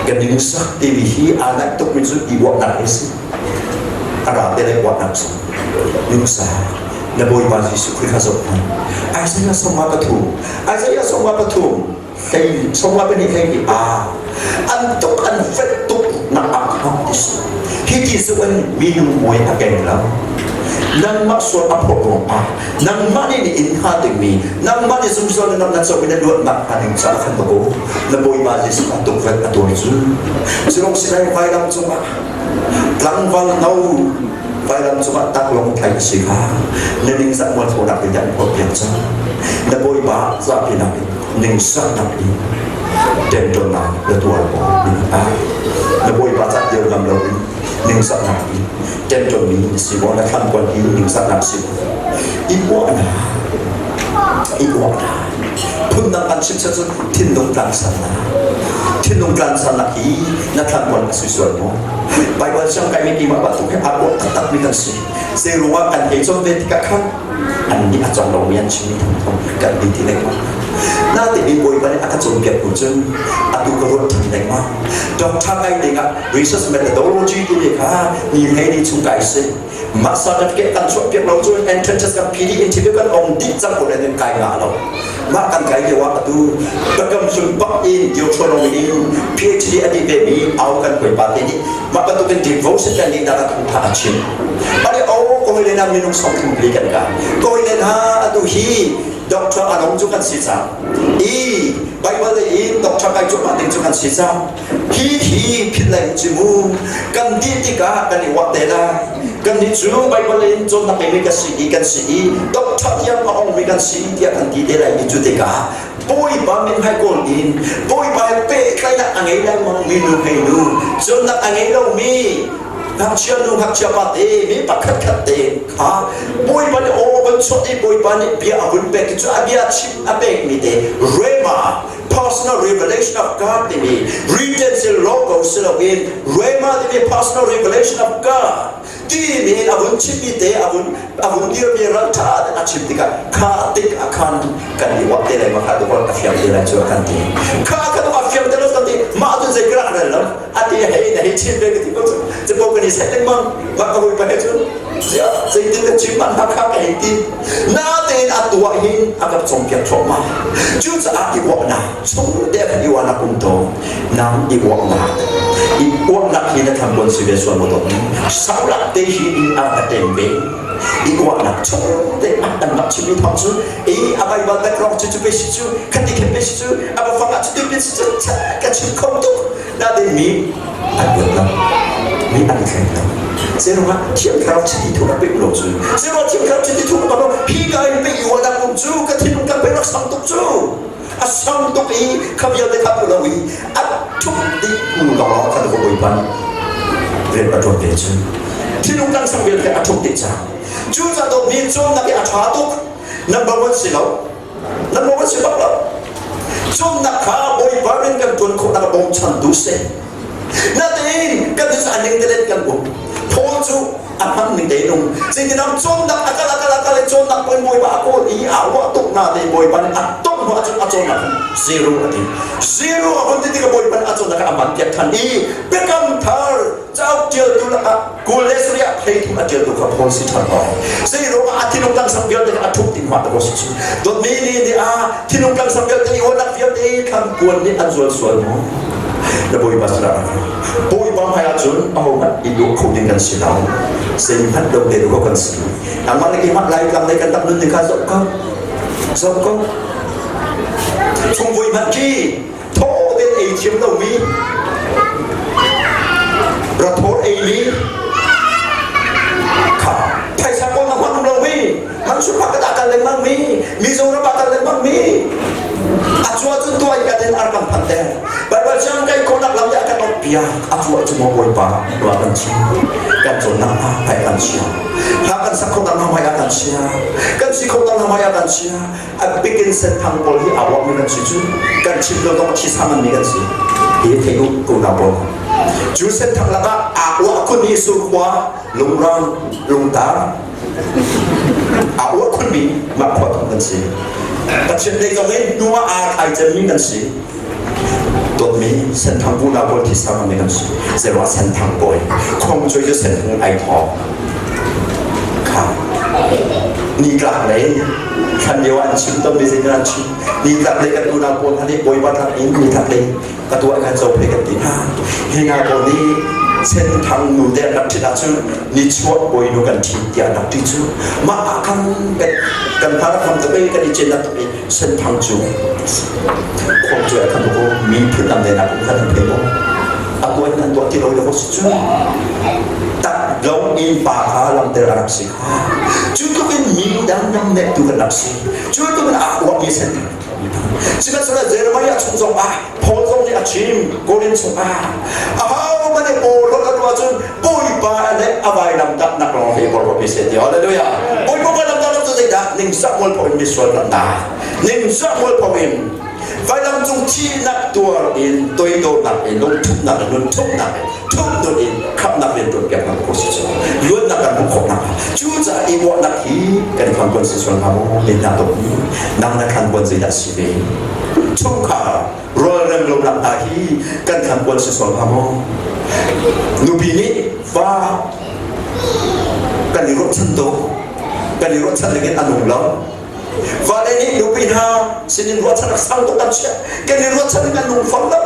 kan ningzak timi hi aa naih tukmi cu i uahnak hi si a ra te lai uahnak cu ningzak na Bawipa Jesuh Khrih kha zoh hmanh Isaiah 53 Isaiah 53. Hlei sawmnga pahnih hlei nih a an tuk an fek tuk nak ah khan ti si. Hi ti cu in minung muai a keng lo. Nangmah sual a phawt ruangah nangmah nih na inn hnga dingmi nangmah nih zungzal na na co i na luatnak hnga ding caah khan ka na Bawipa Jesuh a tukvelh a tuar cu. Culong sinai vailam cungah tlangval no vailam cungah taklong thlai a si kha na ningzah mualphonak in an phawt piak cang. Na Bawipa zapi nak in ningzahnak in ṭemṭawnnak na tuar maw ning ah na Bawipa cah dir ngam loin ningzahnak in ṭemṭawnmi na si maw na thlankuan hi ningzahnak si maw i uahnak i uahnak phundang kan chim cun thinlung tlangsannak thinlung tlangsannak hi na thlankuan a si sual maw Baibal siang kaimi keimah bantuk he aa uah taktak mi kan si zeiruangah kan hei cawn ve tikah khan annih a cawng lomi an chimmi thawngthawng kan ti ti lengmang. Natein Bawipa nih a ka cawnpiak hnu cun atu ka ruat ṭhan lengmang. Doctor kai dingah research methodology timi kha ni hlei ni chung kai si. Mah certificate kan chuahpiak lo cun entrance test kan PD interview kan ong dih cang ko nen kai ngah lo. Mah kan kai lio ah atu biakam hlun bak in Deuteronomy in PhD a dih vemi au kan hawipa te nih mah bantukin devotion kan nih nak ah thawngṭha a chim. Ani o kawile na minung sawmthum pli kan ka. Kawile hna atu hi doctor along cu kan si cang. I Bible lei in doctor kai cuahmah ding cu kan si cang. Hi hi philh lai ci mu. Kan dih tikah kan i uah te lai. Kan nih cu Bible lei in cawnnak ngeimi kan si i kan si i doctor tiang a ongmi kan si tiah kan ti te lai i cu tikah Bawipa min hmai kawl in Bawipa he pehtlaihnak a ngei lengmang mi nu hei nu cawnnak a ngei lomi ngakchia nu ngakchia pa te mi pakhat khat te kha Bawipa nih aw van chuah i Bawipa nih bia a vun pek cu a bia chim a pek mi te rhema personal revelation of God timi written si logo si loin rhema timi personal revelation of God timi a vun chimmi te a vun a vun dirmi ralṭha a chim tikah kha tik ah khan kan i uap te lai ma kha tu a fiang te lai cu a kan ti kha kha tu a fiang te lo kan ti mah tu zei ka rak rel lo a ti hei na hei chim ve ka ti ko cu cu ko kan i sai lengmang mah ka hawipa he cun zeitin ka chim man kha ka hei ti natein a tuah hin a ka cawnpiak thluahmah cucaah i uahnak chung te kan i uahnak um to nang i uahnak i uahnak hi na thambuan si ve sual maw dawt saulak te hi in a ka tem ve i uahnak chung te a kan rak chimmi thawng cu i a Bible background cu cu pe si cu khati khen pe si cu a bafang ah cu ti pe si cu ka chim kho tuk nain mi an ruat lo mi an i thleng lo zeirungah thiang thlarau chiti thu a pek lo cu zeirungah thiang thlarau chiti thu a lo hi ka in pe i uahnak um cu ka thinlung kan pe rak sang tuk cu a sang tuk i kha vialte kha hmu lo i a thup dih hnu lawnglawng khan ka bawipa nih rian a ṭuan ve cu thinlung kan sang vialte a thup dih cang cucaah dawtmi cawnnak hi a ṭha tuk number one si lo number one si bak lo cawnnak kha bawipa rian kan ṭuan khawhnak a bawmchantu si natein kan cu a ning telet kan um Paul cu a hman ning te nung zeitinam cawnnak a kal a kal a kal i cawnnak poin bawipa a kawl i a ruah tuk na te bawipa nih a tong hnu ahcun a cawnnak zero a ti zero a hun ti tikah bawipa nih a cawnnak a man piak than i biakam thar cauk ṭialtu lakah 23 ah phleithum a ṭialtu kha Paul si ṭhan hoi zeiruangah a thinlung tlangsang vialte a ṭhup ti hma ta si cu dawtmi nih nih a thinlung tlangsang vialte i uanak vialte thlankuan nih an zual sual maw na bawipa sinah rak bawipa hmai ahcun ahohmanh i duh kho ding kan si lo zeihmanh lo te ko kan si nangmah le keimah lai tlang lei kan rak nun ding kha zoh ko zoh ko chungvui hmanh khi thaw tein ei thiam lomi rathor ei mi kha phaisa kawl na hman lomi Mansurpak ka kal lengmang mi Mizoram ah kal lengmang mi a cua cun tuai ka den ar kan phan te Bible siang kai khawnak lam te a kan ot piak a cua cu maw Bawipa tua kan chia kan cawnnak hna hmai kan chia hla kan sak khawnak hna hmai ah kan chia kan si khawnak hna hmai ah kan chia a bikin senthang pawl hi aa uapmi kan si cu kan chim lo zong a thi saman mi kan si hi thei u ko na pawl cu senthang lakah aa uah khun hi surkhua lungrang lungtar aa uah khunmi mah khua thong kan si Pathian lei zong in hnu ah aa thlai cemmi kan si dawtmi senthang bu na pawl thi saman mi kan si zeiruah senthang pawi khong cuai cu senthang ai thawk kha nitlak lei. Thlan lio ah an chim tawnmi zeitin an chim. Nitlak lei kan unau pawl hna nih Bawipa tlak in nitlak lei ka tuah kan co phei kan ti hna. Hi hna pawl nih Senthang nu te an rak ṭhit ahcun nichuah bawinu kan ṭhit tiah an rak ti cu. Mah ah khan kan kan hna rak hlam tuk i kan i cennak tuk i Senthang cu khuang cu khan ko miphun dang le nak khan an phei maw? A tuah in an tuah ti lo le si cu. Tak lo in pa kha lamter a rak si kha. Cu tluk in mi dang namnektu kan rak si. Cu tluk in aa uahmi Senthang. Sihmanhsehlaw Jeremiah chung zong ah Paul zong nih a chim Korin chung ah aho hmanh nih Paul holh a ruah cun Bawipa le a vailamtahnak lawng hi porhlawt seh ti hallelujah Bawipa vailamtahnak cu zeidah ningzah mualpho in misual kan ta ningzah mualpho in vailam cung thihnak tuar in toidornak in lungthupnak in nunthupnak in thupnun in khamhnak rian tuan piak nak ko si cu luatnak kan hmuh khawh nak cucaah i uahnak hi kan thlan kon si sual hnga maw lennak dawt ni nang na thlan kon zeidah si ve chungkhar rualrem lonak hna hi kan thlan kon si sual hnga maw nupi nih fa kan i ruahchan tuk kan i ruahchan ning in a nung lo Fale nih nupi hna sinin ruahchan sang tuk kan chiah. Kan i ruahchan in kan lung fang lo.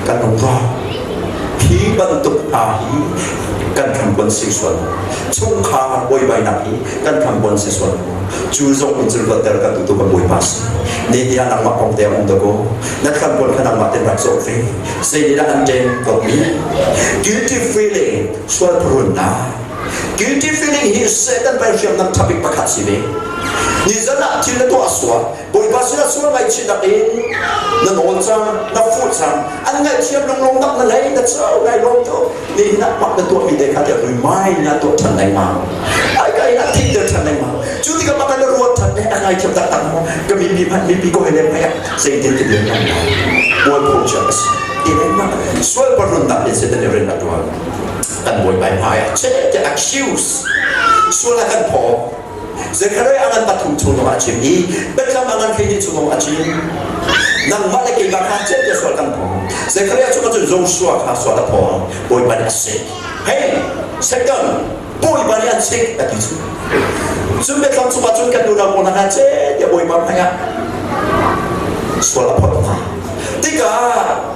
Kan lung rawk. Hi bantuk hna hi kan thlangbuan si sual. Chungkhar buaibainak hi kan thlangbuan si sual. Cu zong in cun luatter kan duhtu kan Bawipa si. Ne tiah nangmah kong te um dakaw. Na thlangbuan kha nangmah ten rak zawh ve. Zei nih dah an ṭem dawtmi? Guilty feeling, sual phurunnak. Guilty feeling hi Satan pei hriamnam ṭhabik pakhat si ve. Nizan ah thil na tuah sual, Bawipa sinah sual ngaihchihnak in na nawl cang, na fuh cang, an ngaihthiam lunglawm nak na ngei, na co ngai lawm tuk. Nihin ah mak na tuahmi te kha tiah remind na tuah ṭhan lengmang. Ai ka in a thihter ṭhan lengmang. Cu tikah maka na ruat ṭhan eh a ngaithiam taktak maw? Ka mipi hmanh mipi ko he leng hmai ah zeitin ka dir ngam lai? Mualpho cia ka si. Ti lengmang. Sual parunnak in Satan nih rian a ṭuan. Kan bawipa hmai ah cheh tiah accuse sual a kan phaw. Zekhariah a ngan pathum chung zong a chim i Bethlehem a ngan 12 chung zong a chim. Nangmah le keimah kha cheh tiah sual kan phaw. Zekhariah chung ahcun Joshua kha sual a phaw. Bawipa nih a sik. Hey, second, Bawipa nih an sik a ti cu. Cun Bethlehem chung ahcun kan unau pawl hna kha cheh tiah Bawipa hmai ah sual a phawt hna. Tikah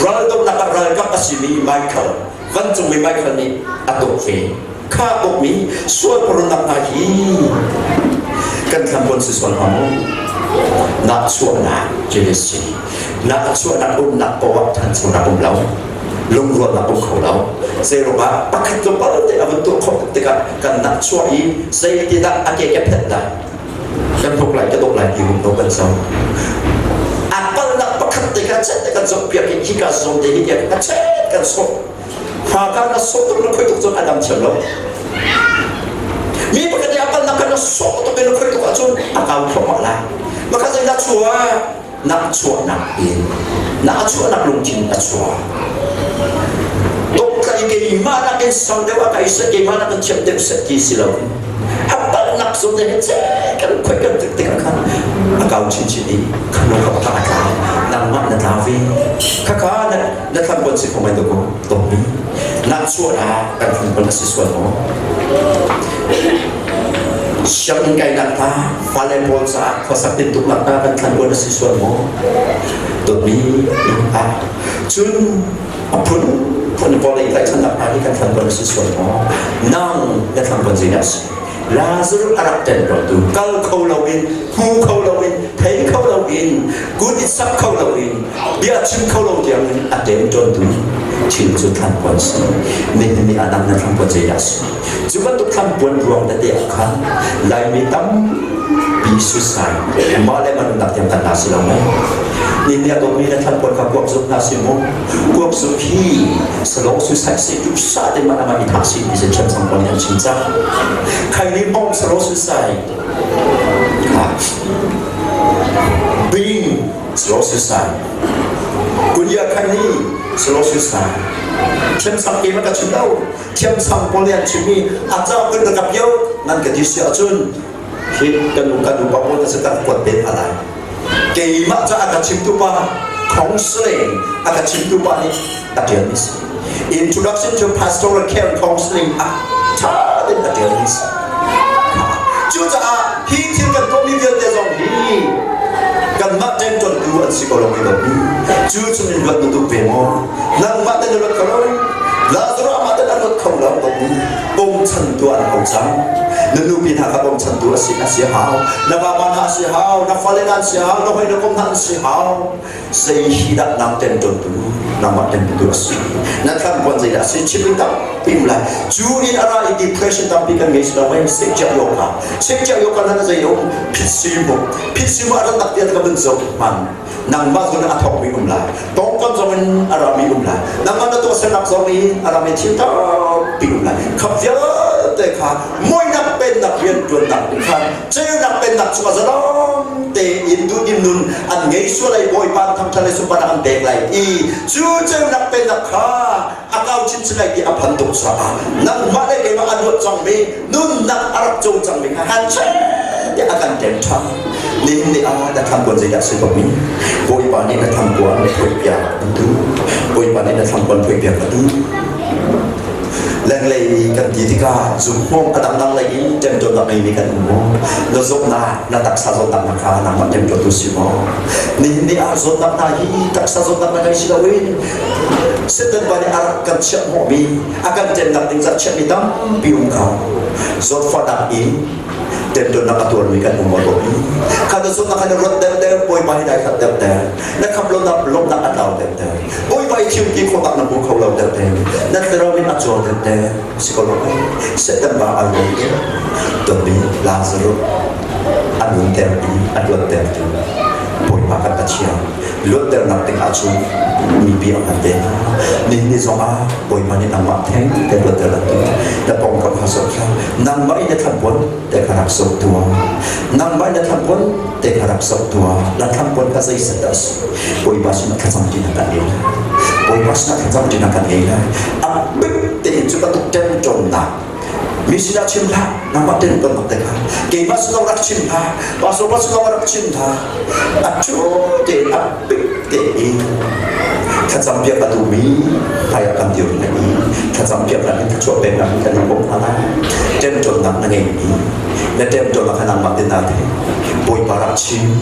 raldohnak ah ralkap a simi Michael vancungmi Michael nih a tuk ve. Kha ukmi sual purunnak hna hi kan thlam si sual hnga maw? Nahchuahnak jealousy nahchuahnak umnak poah thanchonak um lo lungrualnak um kho lo zeiruangah pakhat tlawmpal te a vun tuah khawh tikah kan nahchuah i zeitidah a ke ke phet lai kan hluk lai ka dok lai ti rum lo kan zo a palnak pakhat te kha chet te kan zoh piak i hika zawn te hi tiah a chet kan sawh fa ka na sawh tuk na khoi tuk cun a dam thiam lo mi pakhat i a palnak kha na sawh tuk i na khoi tuk ahcun a kau thluahmah lai makha zei na chuah nak chuahnak in na chuahnak lungthin a chuah Dawtla i keimah nakin sang deuh ah kai seh keimah nakin thiam deuh seh ti si lo a palhnak zawn te he kan khoi kan tik tikah khan a kau chinchin i khano ka pakhat a tla nangmah na tla ve khakha na na thlam bon si kho mai ko tawmi nak chuah kan thlam bon a si sual maw Sianginn kainak hna fale pawl caah khuasak tintuknak hna kan thlan uan a si sual maw? Dawtmi ah cun a phun phun vawlei tlaihchannak hna hi kan thlan uan a si sual maw? Nang na thlan uan zeidah a si? Lazarus a rak ṭen tu kal kho loin hmu kho loin thei kho loin kut i sak kho loin bia chim kho lo tiangin a ṭem ṭawntu thil cu thlan puan si. Nihin ni ah nang na thlan puan zeidah a si? Cu bantuk thlampuan ruang tete ah khan Laimi tampi suicide mah le mah nunnak tiang kan la si lo mei. Ni a dawtmi na thlampuan kha kuak zuk hna si mu. Kuak zuk hi salong suicide si duhsah te mah amah i thah si ti si thiam sang pawl nih an chim cang. Khai ni hmong salong suicide kha bing slow suicide kunya khai ni slow suicide thiam sang ke ma ka chim lo thiamsang pawl nih an chimmi a cauk in ka pio nan ka ti si ahcun hi kan nu kan upa pawl na kan kuat bet a lai keimah ca a ka chimtu pa counseling a ka chimtu pa nih a ṭial mi si introduction to pastoral care counseling ah ṭha tein a ṭial mi si. Cucaah hi thil kan tuahmi vialte zong hi kanmah ṭemṭawntu an si ko lo mei dawtmi. Cu chungin luat na duh ve maw? Nangmah te na luat kho lo. Lazarus amah te a luat kho lo dawtmi. Bawmchantu an hau cang. Na nupi hna kha bawmchantu a si a si hau. Na vapa hna a si hau. Na fale hna an si hau. Na hawi na kom hna an si hau. Zei hi dah nang ṭemṭawntu nangmah ṭemṭawntu a si? Na thlan puan zeidah a si? Chim in tampi um lai. Cu in a ra i depression tampi kan ngei si lo mei? Sekciah yoga. Sekciah yoga na zei um? Phit si mu. Phit si mu a rat tak tiah ka vun zoh hman. Nangmah zong in a thawkmi um lai. Pawngkam zong in a rami um lai. Nangmah na tuahsernak zong in a rami thil tampi um lai. Khap vialte kha muinak pennak rianṭuannak nih khan ceunak pennak chungah zalong tein duhdim nun an ngei sual ai Bawipa an thangṭhat le sunparnak an pek lai i cu ceunak pennak kha a kau chinchin lai ti a phan tuk caah nangmah le keimah a luat cangmi nunnak a rak co cangmi kha han tiah a kan ṭem ṭhan. Nihin ni ah na thangpuan zeidah si ko mi? Bawipa nih na thangpuan phoihpiak an duh. Bawipa nih na thangpuan phoihpiak a duh. Lenglei kan ti tikah zumhmawm a dangdang lei in ṭemṭawnnak ngeimi kan um maw? Na zawtnak, na taksa zawtnak hna kha nangmah ṭemṭawtu si maw? Nihin ni ah zawtnak hna hi taksa zawtnak na ngei si loin Satan pa nih a rak kan chiah hnawhmi, a kan ṭemnak ding cah chiahmi tampi um kho. Zawtfahnak in ṭemṭawnnak a tuarmi kan um maw dawtmi? Kha na zawtnak kha na ruat deuhdeuh, Bawipa hi dai khat deuhdeuh. Na kham lonak lawmhnak a tlau deuhdeuh. Bawipa i thim ti khawhnak na hmu kho lo deuhdeuh. Na thlarau in a cawl deuhdeuh. Si ko lo mei? Satan pa ai lawm tuk. Dawtmi Lazarus a nunter i a luattertu Bawipa kan Pathian luatternak ding ahcun mipi a hman ve hna. Nihin ni zong ah Bawipa nih nangmah theng te luatter an duh. Na pawngkam kha zoh hlah. Nangmah in na thlanpuan te kha rak zoh tuah. Nangmah in na thlanpuan te kha rak zoh tuah. Na thlanpuan kha zeiset dah a si? Bawipa sinah thlacam ṭinak kan ngei lai. Bawipa sinah thlacam ṭinak kan ngei lai. A bik tein cu bantuk ṭemṭawnnak mi sinah chim hlah, nangmah ṭemṭawnnak te kha keimah sinah rak chim hlah, pastor pa sinah rak chim hlah. A ṭhu tein a bik tein thlacam piak a duhmi hmaiah kan dir lai i thlacam piaknak in thluachuah peknak in kan i bawmh hna lai. Ṭemṭawnnak na ngeimi na ṭemṭawnnak kha nangmah te naa thei. Bawipa rak chim.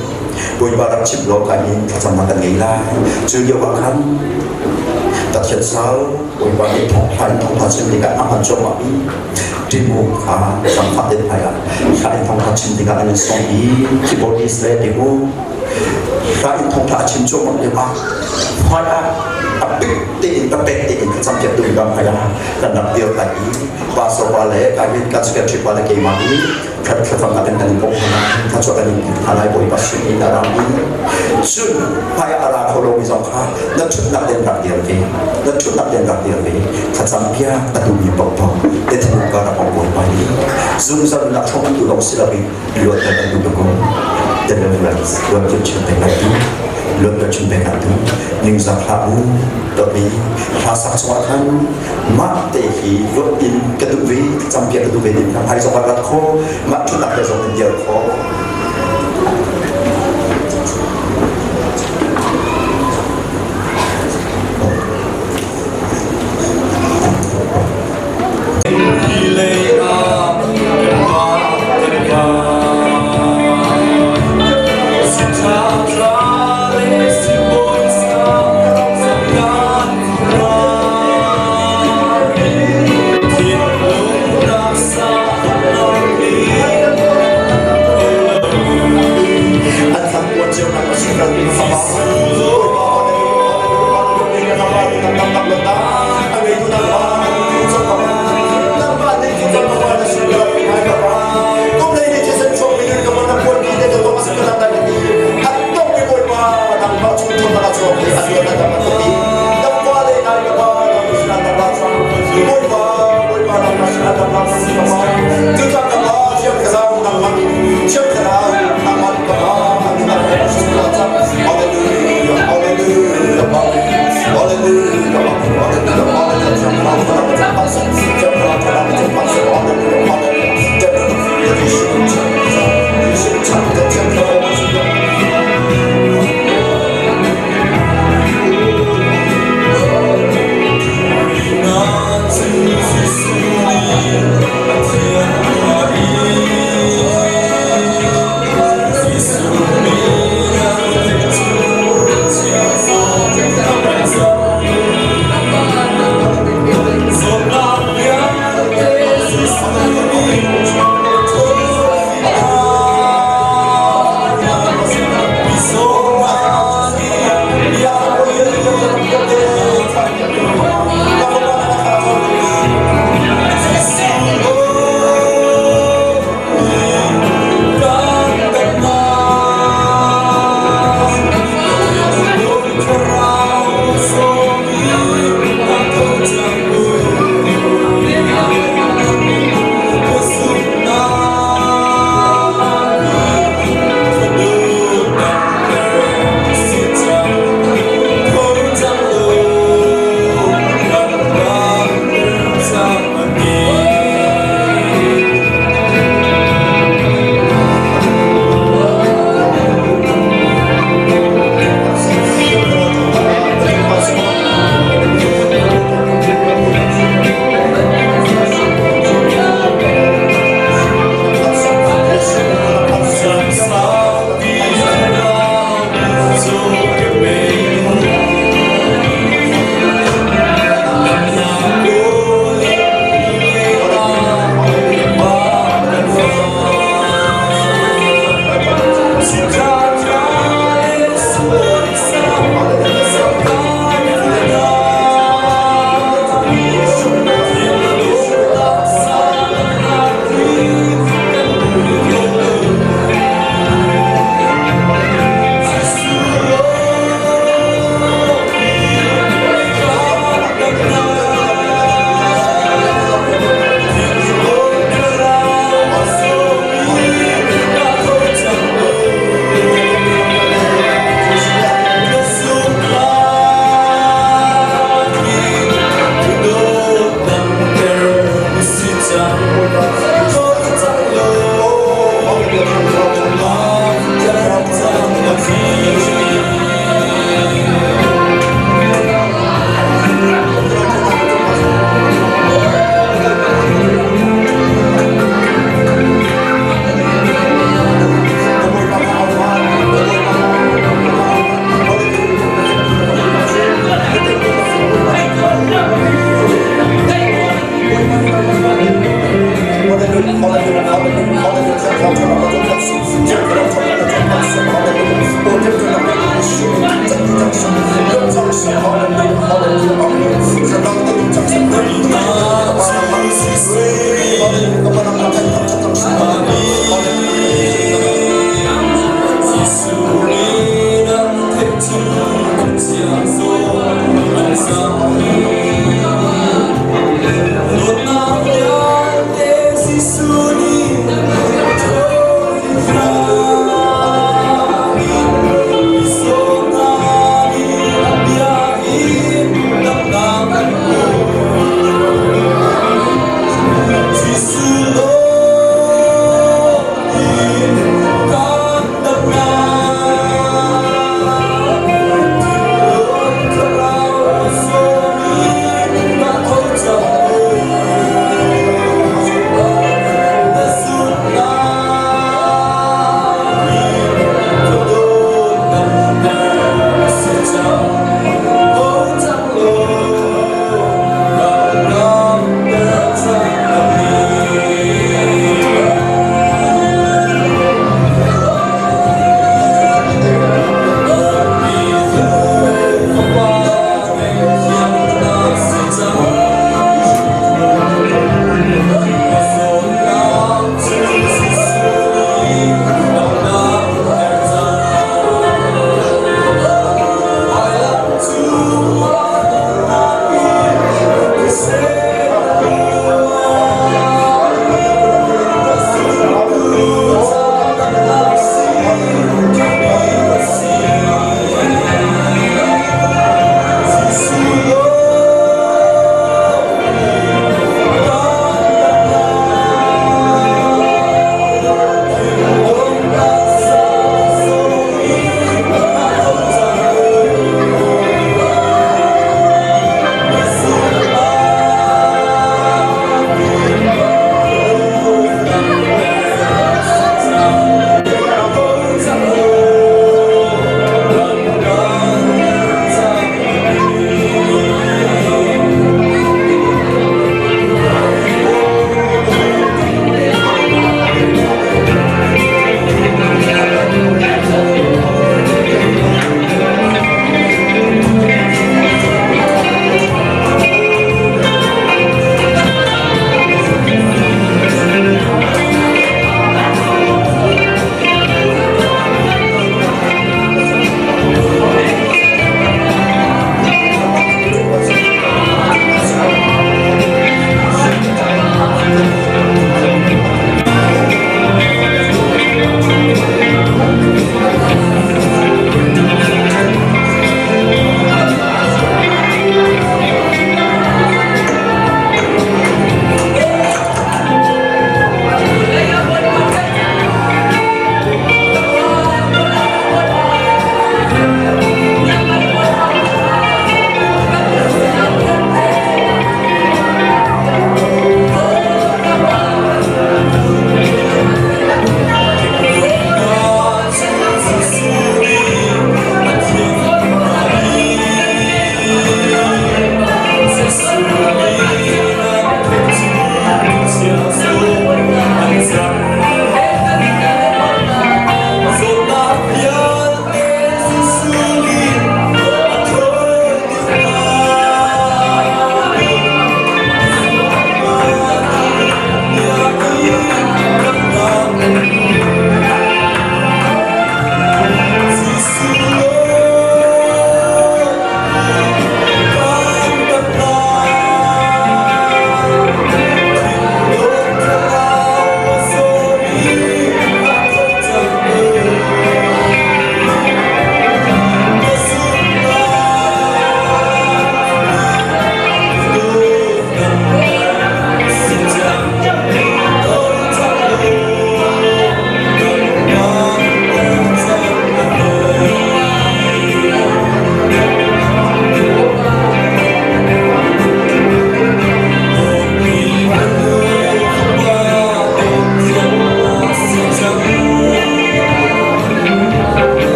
Bawipa rak chimh law ka in thlacamnak kan ngei lai. Cu lio ah khan Pathian sal Bawipa nih thawngṭha in thawngṭha chim dingah a hman cuahmah mi Timu kha zangfah den hmai ah hla in thawngṭha chim dingah an in sawm i keyboardist le Timu hla in thawngṭha a chim cuahmah lio ah hmai ah a pik tein papek tein thlacam piak duhmi ba hmai ah kan rak dir lai i pastor pa le kai kan secretary pa le keimah i thlacamnak in kan in bawmh hna thluachuah kan in hna lai Bawipa sin in a ram in cun hmai a ra kho lomi zong kha na ṭhutnak den rak dir ve na ṭhutnak den rak dir ve thlacam piak a duhmi paohpaoh te thinlung ka rak Bawipa nih zungzal nak hrawm tu lawng si loin luatter kan duh ko deliverance luat chin pek kan duh luat chin pek kan duh ningzak hlah u dawtmi hla sak chungah khan mah te hi ruat in ka duh ve campiak ka duh ve ti hmai zong ah rat kho mah ṭhutnak te zong in dir kho. Lei ah kan pa kan pa si ṭha ṭha le si bawi sa kan An thangpuan cio nak a si kal in fapa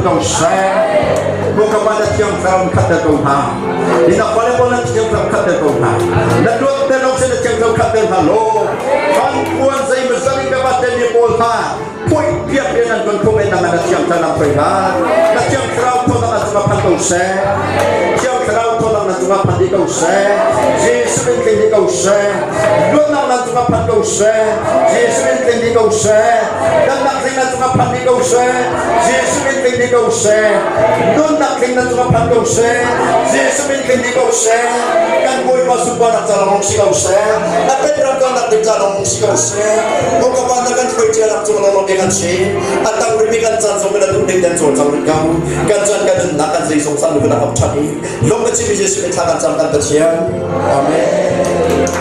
ko seh. Muka pa na thiang thlarau in khat ko hna. Ina pale pol na thiang thlarau khat ko hna. Na tuat te long se na thiang thlarau khat hna lo. Kan kuan zei mazali ka ba te mi pawl hna. Pui piak rian an kan khum e nang na thiang thlarau nang phoi hna. Na thiang thlarau thawnak na cungah phan ko seh. Thiang thlarau thawnak na cungah phan dih ko seh. Jesuh min tling dih ko seh. Luatnak na cungah phan ko seh. Jesuh min tling dih ko seh. Damnak tling na cungah phan dih ko seh. Jesuh min tling dih ko seh. Nunnak tling na cungah phan ko seh. Jesuh min tling dih ko seh. Kan Bawipa sunparnak ca lawng si ko seh. A pen ram kalnak ding ca lawng si ko seh. Muka na kan hruai cia lak cung lawng kan si. A tang rimi kan caan zong kan duh ding kan cawl cang rih ko. Kan caan kan nunnak kan zeizong caan kan ap ṭhan i lung ka chim Jesuh min thla kan cam kan Pathian. Amen.